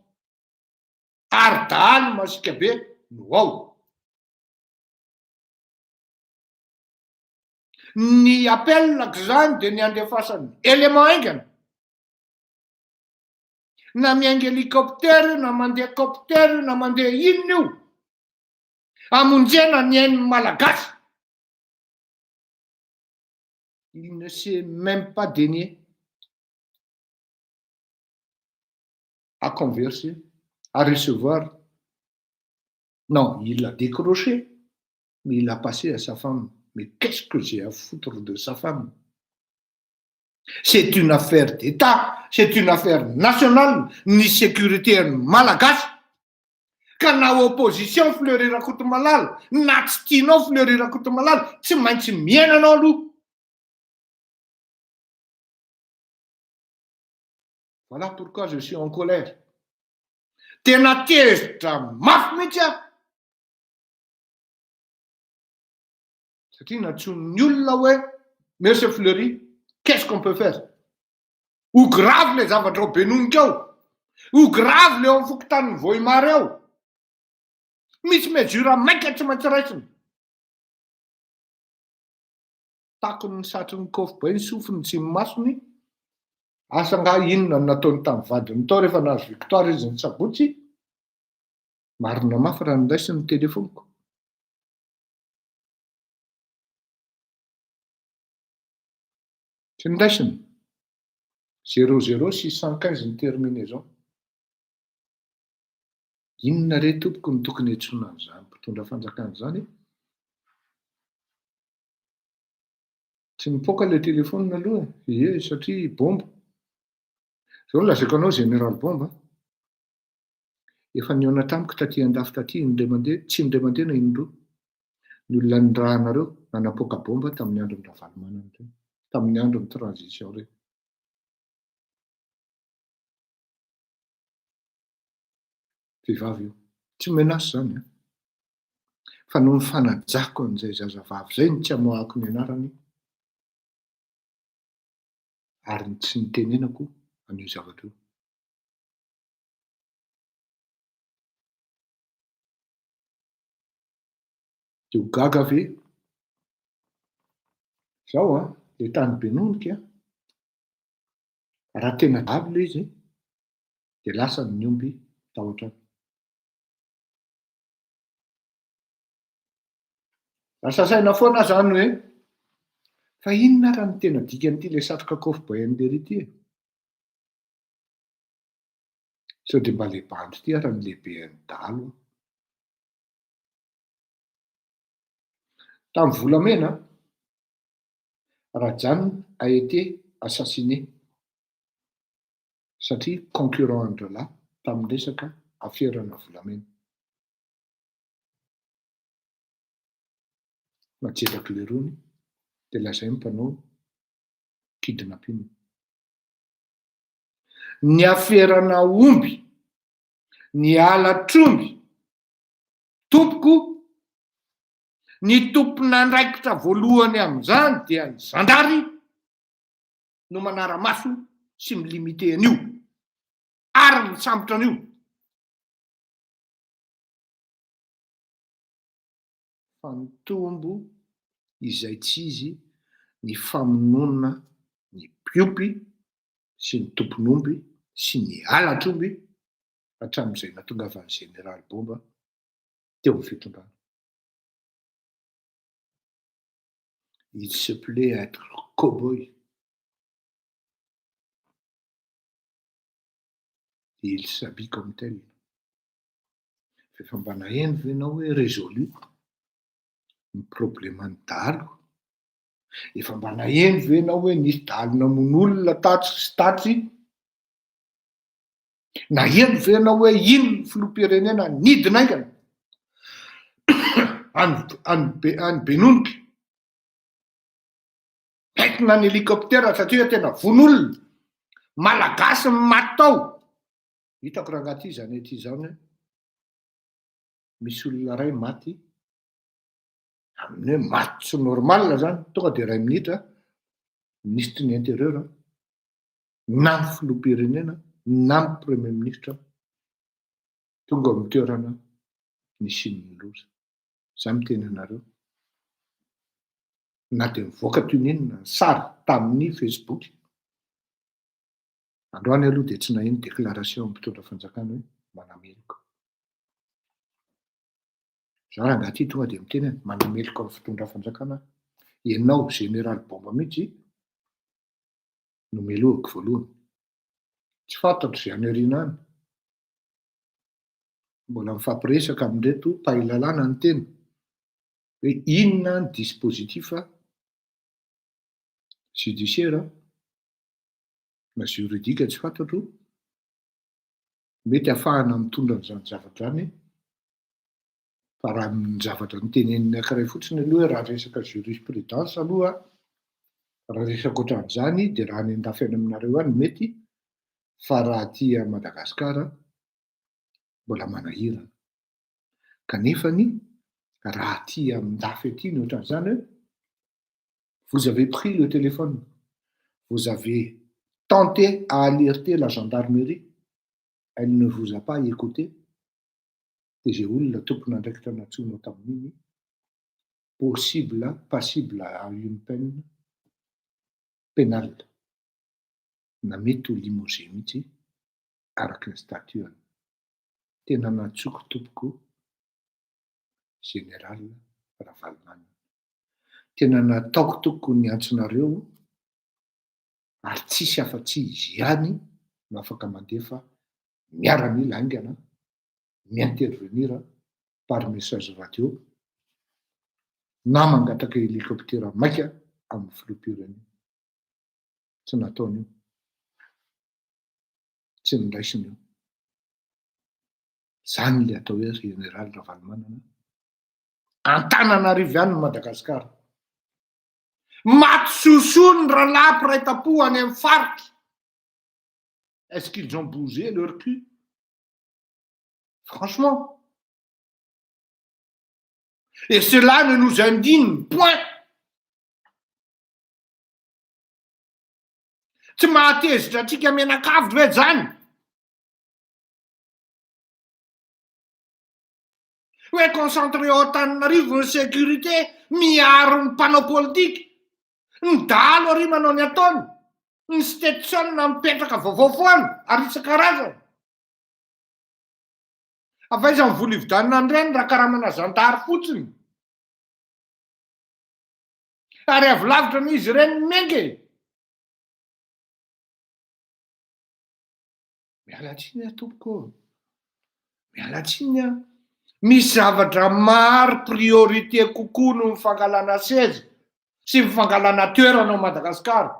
ary dahalo masiaka be no ao. Ny appel-ko zany de ny andefasany élément haingana, na miainga hélicoptère io na mandeha coptère io na mandeha inona io, hamonjena ny ain'ny Malagasy. Il ne s'est même pas daigné à converser, à recevoir. Non, il a décroché, mais il a passé à sa femme. Mais qu'est-ce que j'ai à foutre de sa femme? C'est une affaire d'État, c'est une affaire nationale, ny sécurité an'ny Malagasy. Ka na opposition Fleury Rakotomalala, na tsy tianao Fleury Rakotomalala, tsy maintsy miaina anao aloha. Voilà pourquoi je suis en colère. Tena tezitra mafy mihitsy aho. Satria nantsoin'ny olona hoe Monsieur Fleury, qu'est-ce qu'on peut faire? Ho grave le zavatra ao Benonika ao. Ho grave le ao amin'ny fokontanin'i Vohimary ao. Misy mesure maika tsy maintsy raisina. Takon'ny satrin'ny kôfy ny sofiny sy ny masony. Asa angaha inona no nataony tamin'ny vadiny tao rehefa nahazo victoire izy ny sabotsy. Marina mafy raha noraisiny ny telefoniko. Tsy noraisiny. 00615 ny terminaison. Inona re tompoko no tokony hiantsoana an'izany mpitondra fanjakana izany e? Tsy mipoaka ilay telefaonina aloha e, ie satria bomba. Izao no lazaiko anao Général Bomba a. Efa nihaona tamiko taty andafy taty indray mandeha, tsy indray mandeha na indroa, ny olona nirahanareo nanapoaka bomba tamin'ny andron'i Ravalomanana ireny, tamin'ny andron'ny transition ireny. Vehivavy io. Tsy menace izany an. Fa noho ny fanajako an'izay zazavavy izay no tsy amoahako ny anarany ary ny tsy nitenenako an'io zavatra io. Dia ho gaga ve? Zao an! le tany Benonky a, raha tena dahalo le izy de lasany ny omby tao an-trano. Lasa saina foana aho zany hoe fa inona ara no tena dikan'ity le satroka kôfboay an'i ity e? Sao dia mba le bandy ity ara no lehiben'ny dahalo an? Tamin'ny volamena, Rajan a été assassiné satria concurrent an-drahalahy tamin'ny resaka aferana volamena. Najebaky lerony dia lazainy mpanao kidnapping. Ny aferana omby, ny halatr'omby, tompoko, ny tompon'andraikitra voalohany amin'izany dia ny zandary no manara-maso sy mi-limiter an'io ary misambotra an'io. Fa nitombo izaitsizy ny famonoana ny mpiompy sy ny tompon'omby sy ny halatr'omby hatramin'izay nahatongavan'ny Jeneraly Bomba teo amin'ny fitondrana. Il se plait à être cow-boy. Et il s'habille comme tel. F'efa mba naheno ve ianao hoe résolu ny probleman'ny dahalo? Efa mba naheno ve ianao hoe nisy dahalo namono olona tatsy sy tatsy? Naheno ve ianao hoe iny ny filoham-pirenena nidina haingana any any Be any Benonoky? Nentina ny hélicoptère satria tena vono olona. Malagasy ny maty tao. Hitako rangahy ty zany aty zany hoe misy olona ray maty amin'ny hoe maty tsy normal zany, tonga de ray minitra minisitry ny intérieur na ny filoham-pirenena na ny premier ministre tonga ao amin'ny toerana nisian'ny loza. Za miteny anareo na dia nivoaka toy ny inona ny sary tamin'ny facebook, Androany aloha dia tsy naheno déclaration mpitondra fanjakana hoe manameloka. Za rangahy ty tonga dia miteny hoe manameloka ny fitondra fanjakana aho. Ianao général bomba mihitsy no melohiko voalohany. Tsy fantatro izay any aoriana any. Mbola mifampiresaka amin'ireto mpahay lalàna ny tena hoe inona ny dispositif judiciaire na juridique tsy fantatro, mety ahafahana mitondra an'izany zavatra izany, fa raha ny zavatra noteneniny anankiray fotsiny aloha hoe raha resaka jurisprudence aloha, raha resaka ohatran'izany dia raha any an-dafy any aminareo any mety, fa raha aty Madagasikara mbola manahirana. Kanefany raha aty amin-dafy aty ny ohatran'izany hoe Vous avez pris le téléphone, vous avez tenté à alerter la gendarmerie, elle ne vous a pas écouté, dia izay olona tompon'andraikitra nantsoinao tamin'iny, possible, passible à une peine pénale, na mety ho limogé mihitsy araka ny statut-ny. Tena nantsoiko tompoko Général Ravalomanana. Tena nataoko tompoko ny antsonareo ary tsisy afa-tsy izy ihany no afaka mandefa miaramila haingana mi-intervenir par message radio na mangataka hélicoptère maika amin'ny filoham-pirenena. Tsy nataony io. Tsy noraisiny io. Zany le atao hoe Général Ravalomanana. Antananarivo ihany ny Madagasikara. Maty sosoa ny rahalahy mpiray tampo any amin'ny faritra. Est-ce qu'ils ont bougé leur cul? Franchement. Et cela ne nous indigne point. Tsy mahatezitra antsika mianakavy ve zany? Hoe concentré ao Antananarivo ny sécurité miaro ny mpanao politika. Ny dahalo ary manao ny ataony, ny Stetson mipetraka vaovao foana ary isan-karazany. Avy aiza ny vola ividianana an'ireny raha karamana zandary fotsiny? Ary avy lavitra anie izy ireny no miainga e! Miala tsiny aho tompoko ô! Miala tsiny aho. Misy zavatra maro priorité kokoa noho ny fangalana seza sy ny fangalana toerana ao Madagasikara.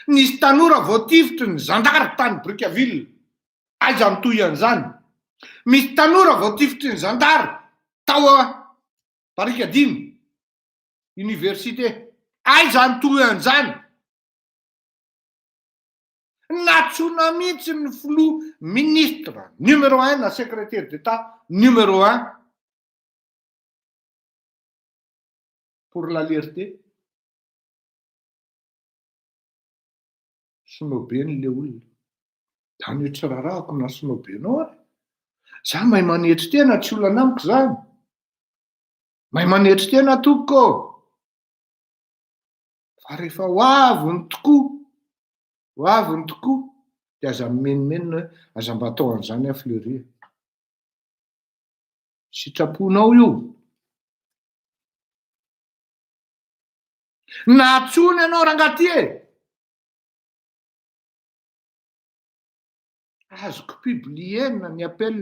Nisy tanora voatifitry ny zandary tany Brickaville. Aiza ny tohian'izany? Misy tanora voatifitry ny zandary tao Barikadimy, université. Aiza ny tohian'izany? Natsoina mihitsy ny filoha ministre numéro un na secrétaire d'Etat numéro un pour l'alerter. Snob-ny le olona. Zany hoe tsy rarahako na snob-nao ary. Za mahay manetry tena, tsy olana amiko zany. Mahay manetry tena tompoko ô. Fa rehefa ho avy ny tokoa, ho avy ny tokoa, dia aza mimenomenona hoe aza mba atao an'izany aho Fleury e. Sitraponao io. Nahatsony ianao rangahy ty e! Azoko publier-na ny appel,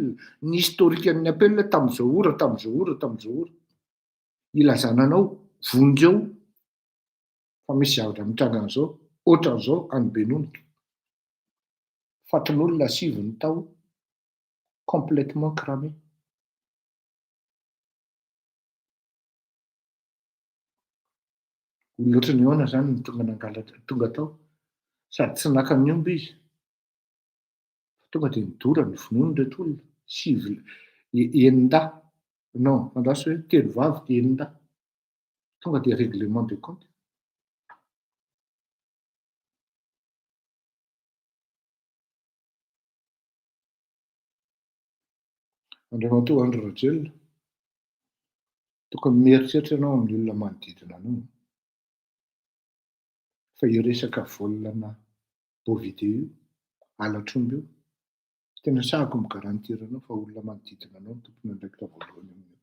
ny historique-n'ny appel tamin'izao ora, tamin'izao ora, tamin'izao ora. Ilazana anao, vonjeo fa misy zavatra mitranga an'izao, ohatran'izao any Benonitra. Fatin'olona sivy ny tao, complètement cramé. Olona ohatran'ny ahoana izany no tonga nangalatra, tonga tao? Sady tsy naka ny omby izy, fa tonga dia nidorany, novonoiny ireto olona, sivy, enin-dahy, non, andraso hoe telo vavy dia enin-dahy. Tonga dia règlement de compte. Andriamatoa Andry Rajoelina, tokony mieritreritra ianao amin'ny olona manodidina anao fa io resaka vol-na bovidé io, halatr'omby io, tena sahako mi-garantir anao fa olona manodidina anao no tompon'andraikitra voalohany amin'io.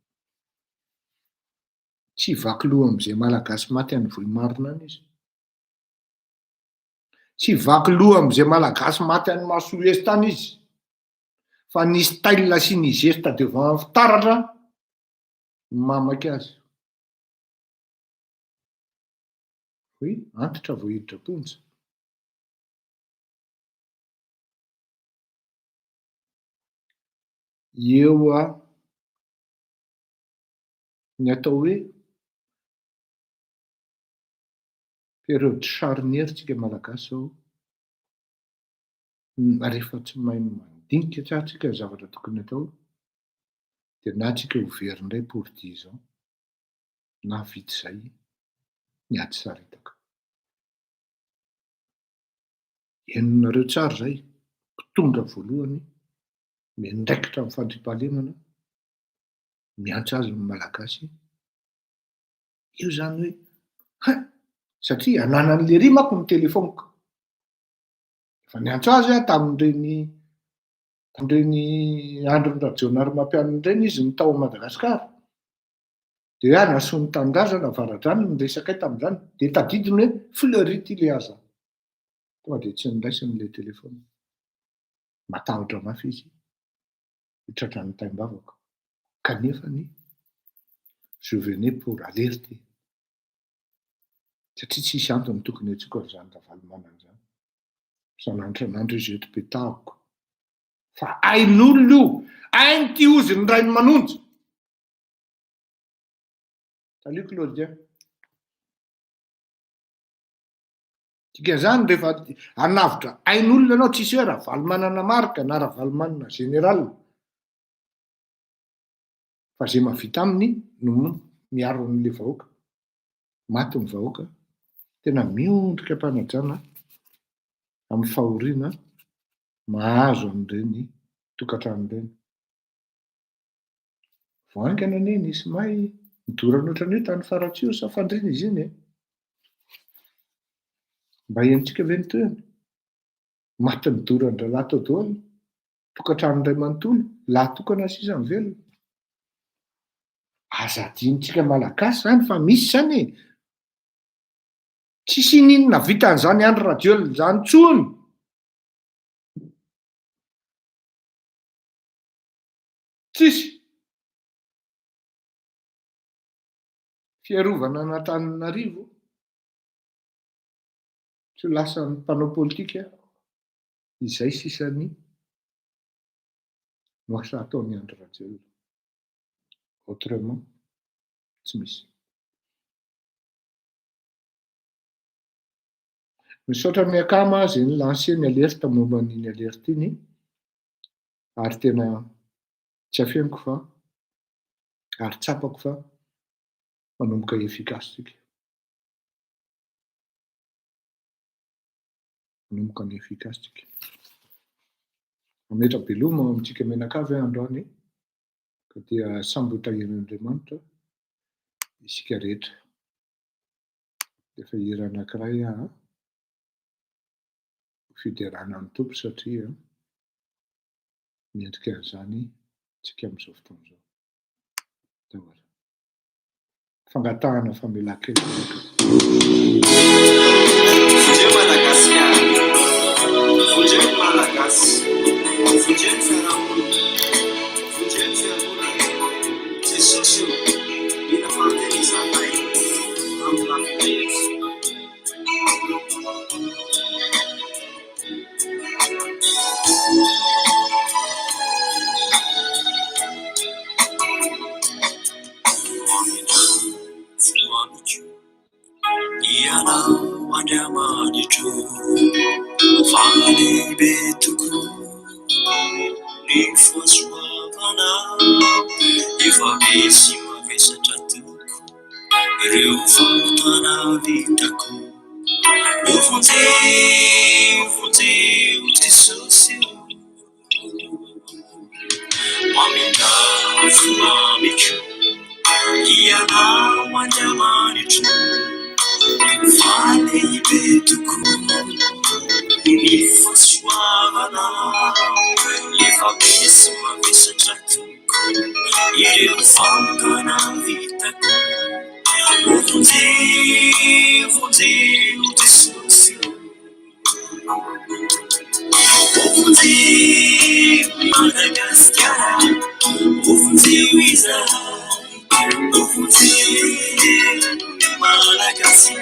Tsy hivaky loha amin'izay Malagasy maty any Vohimarina any izy. Tsy hivaky loha amin'izay Malagasy maty any Mahasoa Est any izy. Fa ny style sy ny geste devant fitaratra no mahamaika azy. Oui, antitra vao hiditra am-ponja. Eo ny atao hoe période charnière tsika Malagasy zao. Rehefa tsy mahay mandinika tsara tsika ny zavatra tokony atao dia na tsika ho very indray pour dix ans na vita izay ny ady saritaka. Henonareo tsara izay, mpitondra voalohany miandraikitra amin'ny fandriampahalemana, miantso azy ny Malagasy, io izany hoe hein! Satria ananan'i Lery manko ny telefaoniko. Efa niantso azy aho tamin'ireny tamin'ireny andron'i Rajaonarimampianina ireny izy no tao Madagasikara. Dia hoe hanasoa ny tanindrazana Avaradrano ny resakay tamin'izany. Dia tadidiny hoe Fleury ity ilay aza. Tonga dia tsy noraisiny ilay telefaonina. Matahotra mafy izy ho tratran'ny taim-bavako. Kanefa anie, je venais pour alerter. Satria tsisy antony tokony hiantsoako an'izany Ravalomanana izany. Isan'andro isan'andro izy eto petahako. Fa hain'olona io, hain'ity ozin'ny Rainimanonja. Salut Claudia. Dikan'izany rehefa hanavotra ain'olona ianao tsisy hoe Ravalomanana Marc na Ravalomanana Général. Fa ze mahavita aminy no miaro an'le vahoaka. Maty ny vahoaka, tena miondrika am-panajana amin'ny fahoriana mahazo an'ireny tokantrano ireny. Vao haingana anie nisy may. Nidorana ohatran'ny hoe tany Faratsiho sa Fandriana izy iny e. Mba henontsika ve ny tohiny? Maty nidoran-drahalahy tao daholo, tokantrano iray manontolo, lahy tokana sisa ny velona. Aza adinontsika Malagasy zany fa misy zany e. Tsisy ininona vitan'izany Andry Rajoelina zany tsony. Tsisy. Fiarovana an'Antananarivo tsy ho lasan'ny mpanao politika izay sisa ny no asa ataon'i Andry Rajoelina. Autrement tsy misy. Misaotra an'i Akama izay ni-lancer ny alerte momba an'iny alerte iny ary tena tsy afeniko fa ary tsapako fa manomboka efficace tsika. Manomboka ny efficace tsika. Mametra-beloma amintsika mianakavy aho androany ka dia samby ho tahian'Andriamanitra isika rehetra. Efa hira anankiray aho ho fiderana ny Tompo satria mendrika an'izany tsika amin'izao fotoana izao. Daholo. Fangatahana famelan-keloka. Vonjeo Madagasikara, vonjeo ny Malagasy, vonjeo ny fiarahamonina, vonjeo ny fiangonana. Jesosy ô, mila famonjena izahay amin'ny lafiny rehetra. Ianao Andriamanitro fa lehibe tokoa ny fahasoavanao efa be sy mavesatra tokoa ireo fahotana vitako. Ho vonjeo, vonjeo Jesosy ô. Mamindrà fo amiko Ianao Andriamanitro fa lehibe tokoa ny fahasoavanao efa be sy mavesatra tokoa ireo fahotana vitako. Ho vonjeo, vonjeo Jesosy ô. Vonjeo Madagasikara, vonjeo izahay, vonjeo Malagasy,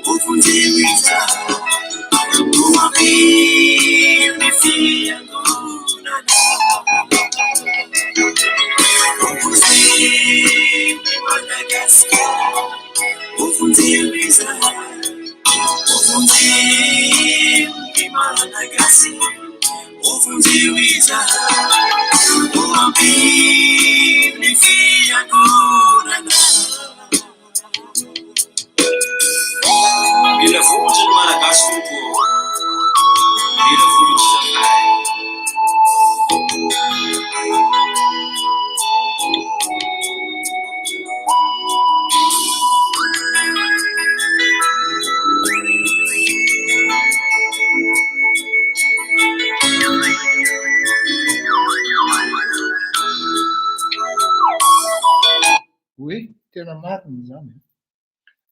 vonjeo izahay, ho ampio ny fiangonana. Vonjeo Madagasikara, vonjeo izahay. Vonjeo ny Malagasy, vonjeo izahay, ho ampio ny fiangonana. Mila vonjy ny Malagasy Tompo ô, mila vonjy izahay. Oe, tena marina izany an.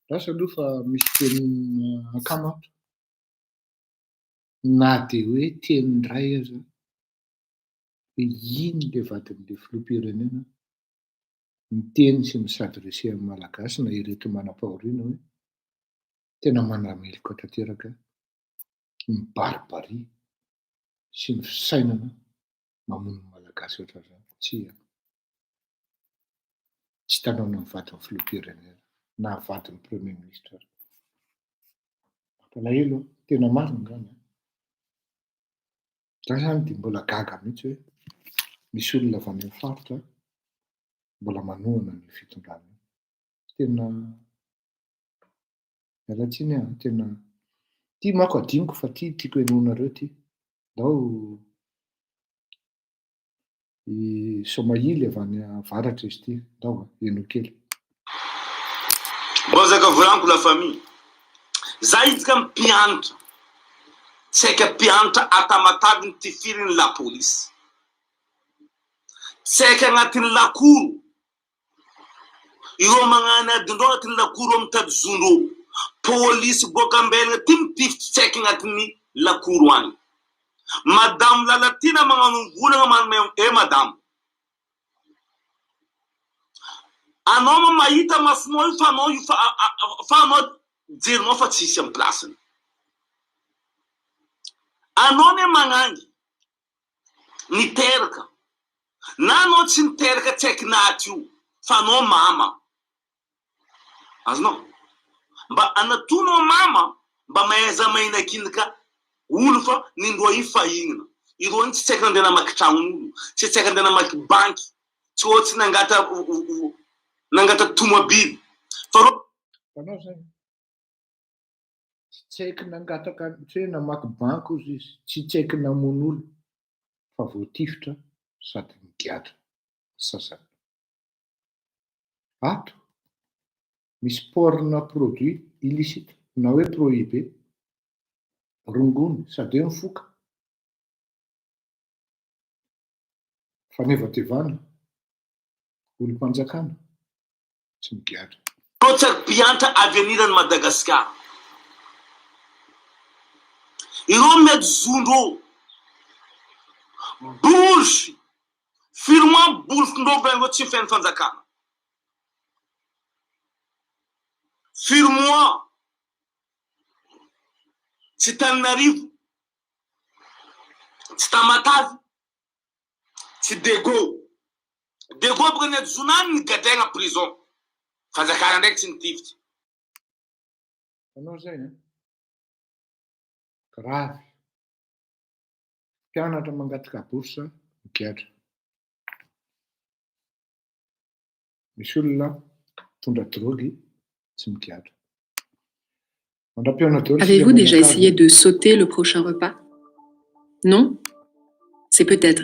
Lasa aloha fa misy teny akama ato. Na dia hoe teny iray aza hoe iny ilay vadin'ilay filoham-pirenena miteny sy mi-s'adresser amin'ny Malagasy na ireto manam-pahoriana hoe tena manameloka tanteraka ny barbarie sy ny fisainana mamono ny Malagasy ohatran'izany. Tsia. Tsy hitanao na ny vadin'ny filoham-pirenena na vadin'ny premier ministre ary. Mampalahelo an, tena marina izany an. Za zany dia mbola gaga mihitsy hoe misy olona avy any amin'ny faritra mbola manohana an'io fitondrana io. Tena miala tsiny aho an, tena ty manko adinoko fa ty tiako henoinareo ty. Ndao i Somaily avy any avaratra izy ity, ndao henoy kely. Bozaka volaniko la famille. Za idika mpianatra. Tsy haika mpianatra a Tamatave ny tifiriny la police. Tsy haika agnatin'ny lakoro. Ireo magnano adindreo agnatin'ny lakoro mitady zondreo. Polisy boaka ambelagna ty mitifitry tsy haika agnatin'ny lakoro agny. Madame Lalatiana magnano mivolagna manome eh madame. Anao ma mahita masonao io fa anao io fa fa anao jerinao fa tsisy am place-ny. Anao anie magnangy niteraka na anao tsy niteraka tsy haiko naty io fa anao mama. Azonao? Mba anatono mama mba mahaiza mahinakinika olo fa nindroa io fahinana. Ireo iny tsy tsaiky nandeha namaky tragnon'olo, tsy tsaiky nandeha namaky banky, tsy ô tsy nangata nangata tomobily fa reo. Hitanao zay? Tsy tsaiky nangataka, tsy hoe namaky banky ozy izy, tsy tsaiky namono olo fa voatifitra sady nigadra ny sasany. Ato, misy port-na produit illicite na hoe prohibé, rongony sady hoe mifoka, fanevatevana olom-panjakana tsy migadra. Rotsaky mpiantra avenir an'i Madagascar. Ireo miady zondrô. Bourse. Firma bourse-ndreo volagnindreo tsy feno fanjakana. Firmoa. Tsy Taninarivo. Tsy Tamatave. Tsy Dego. Dego boka niady zonany nigadraigna prison. Fanjakana ndraiky tsy nitifitsy. Anao zay an. Grave. Mpianatra mangataka bourse migadra. Misy olona mitondra drogue tsy migadra. Mandra-pihaona daholo isika Avez-vous déjà mianakavy. essayé de sauter le prochain repas? Non? C'est peut-être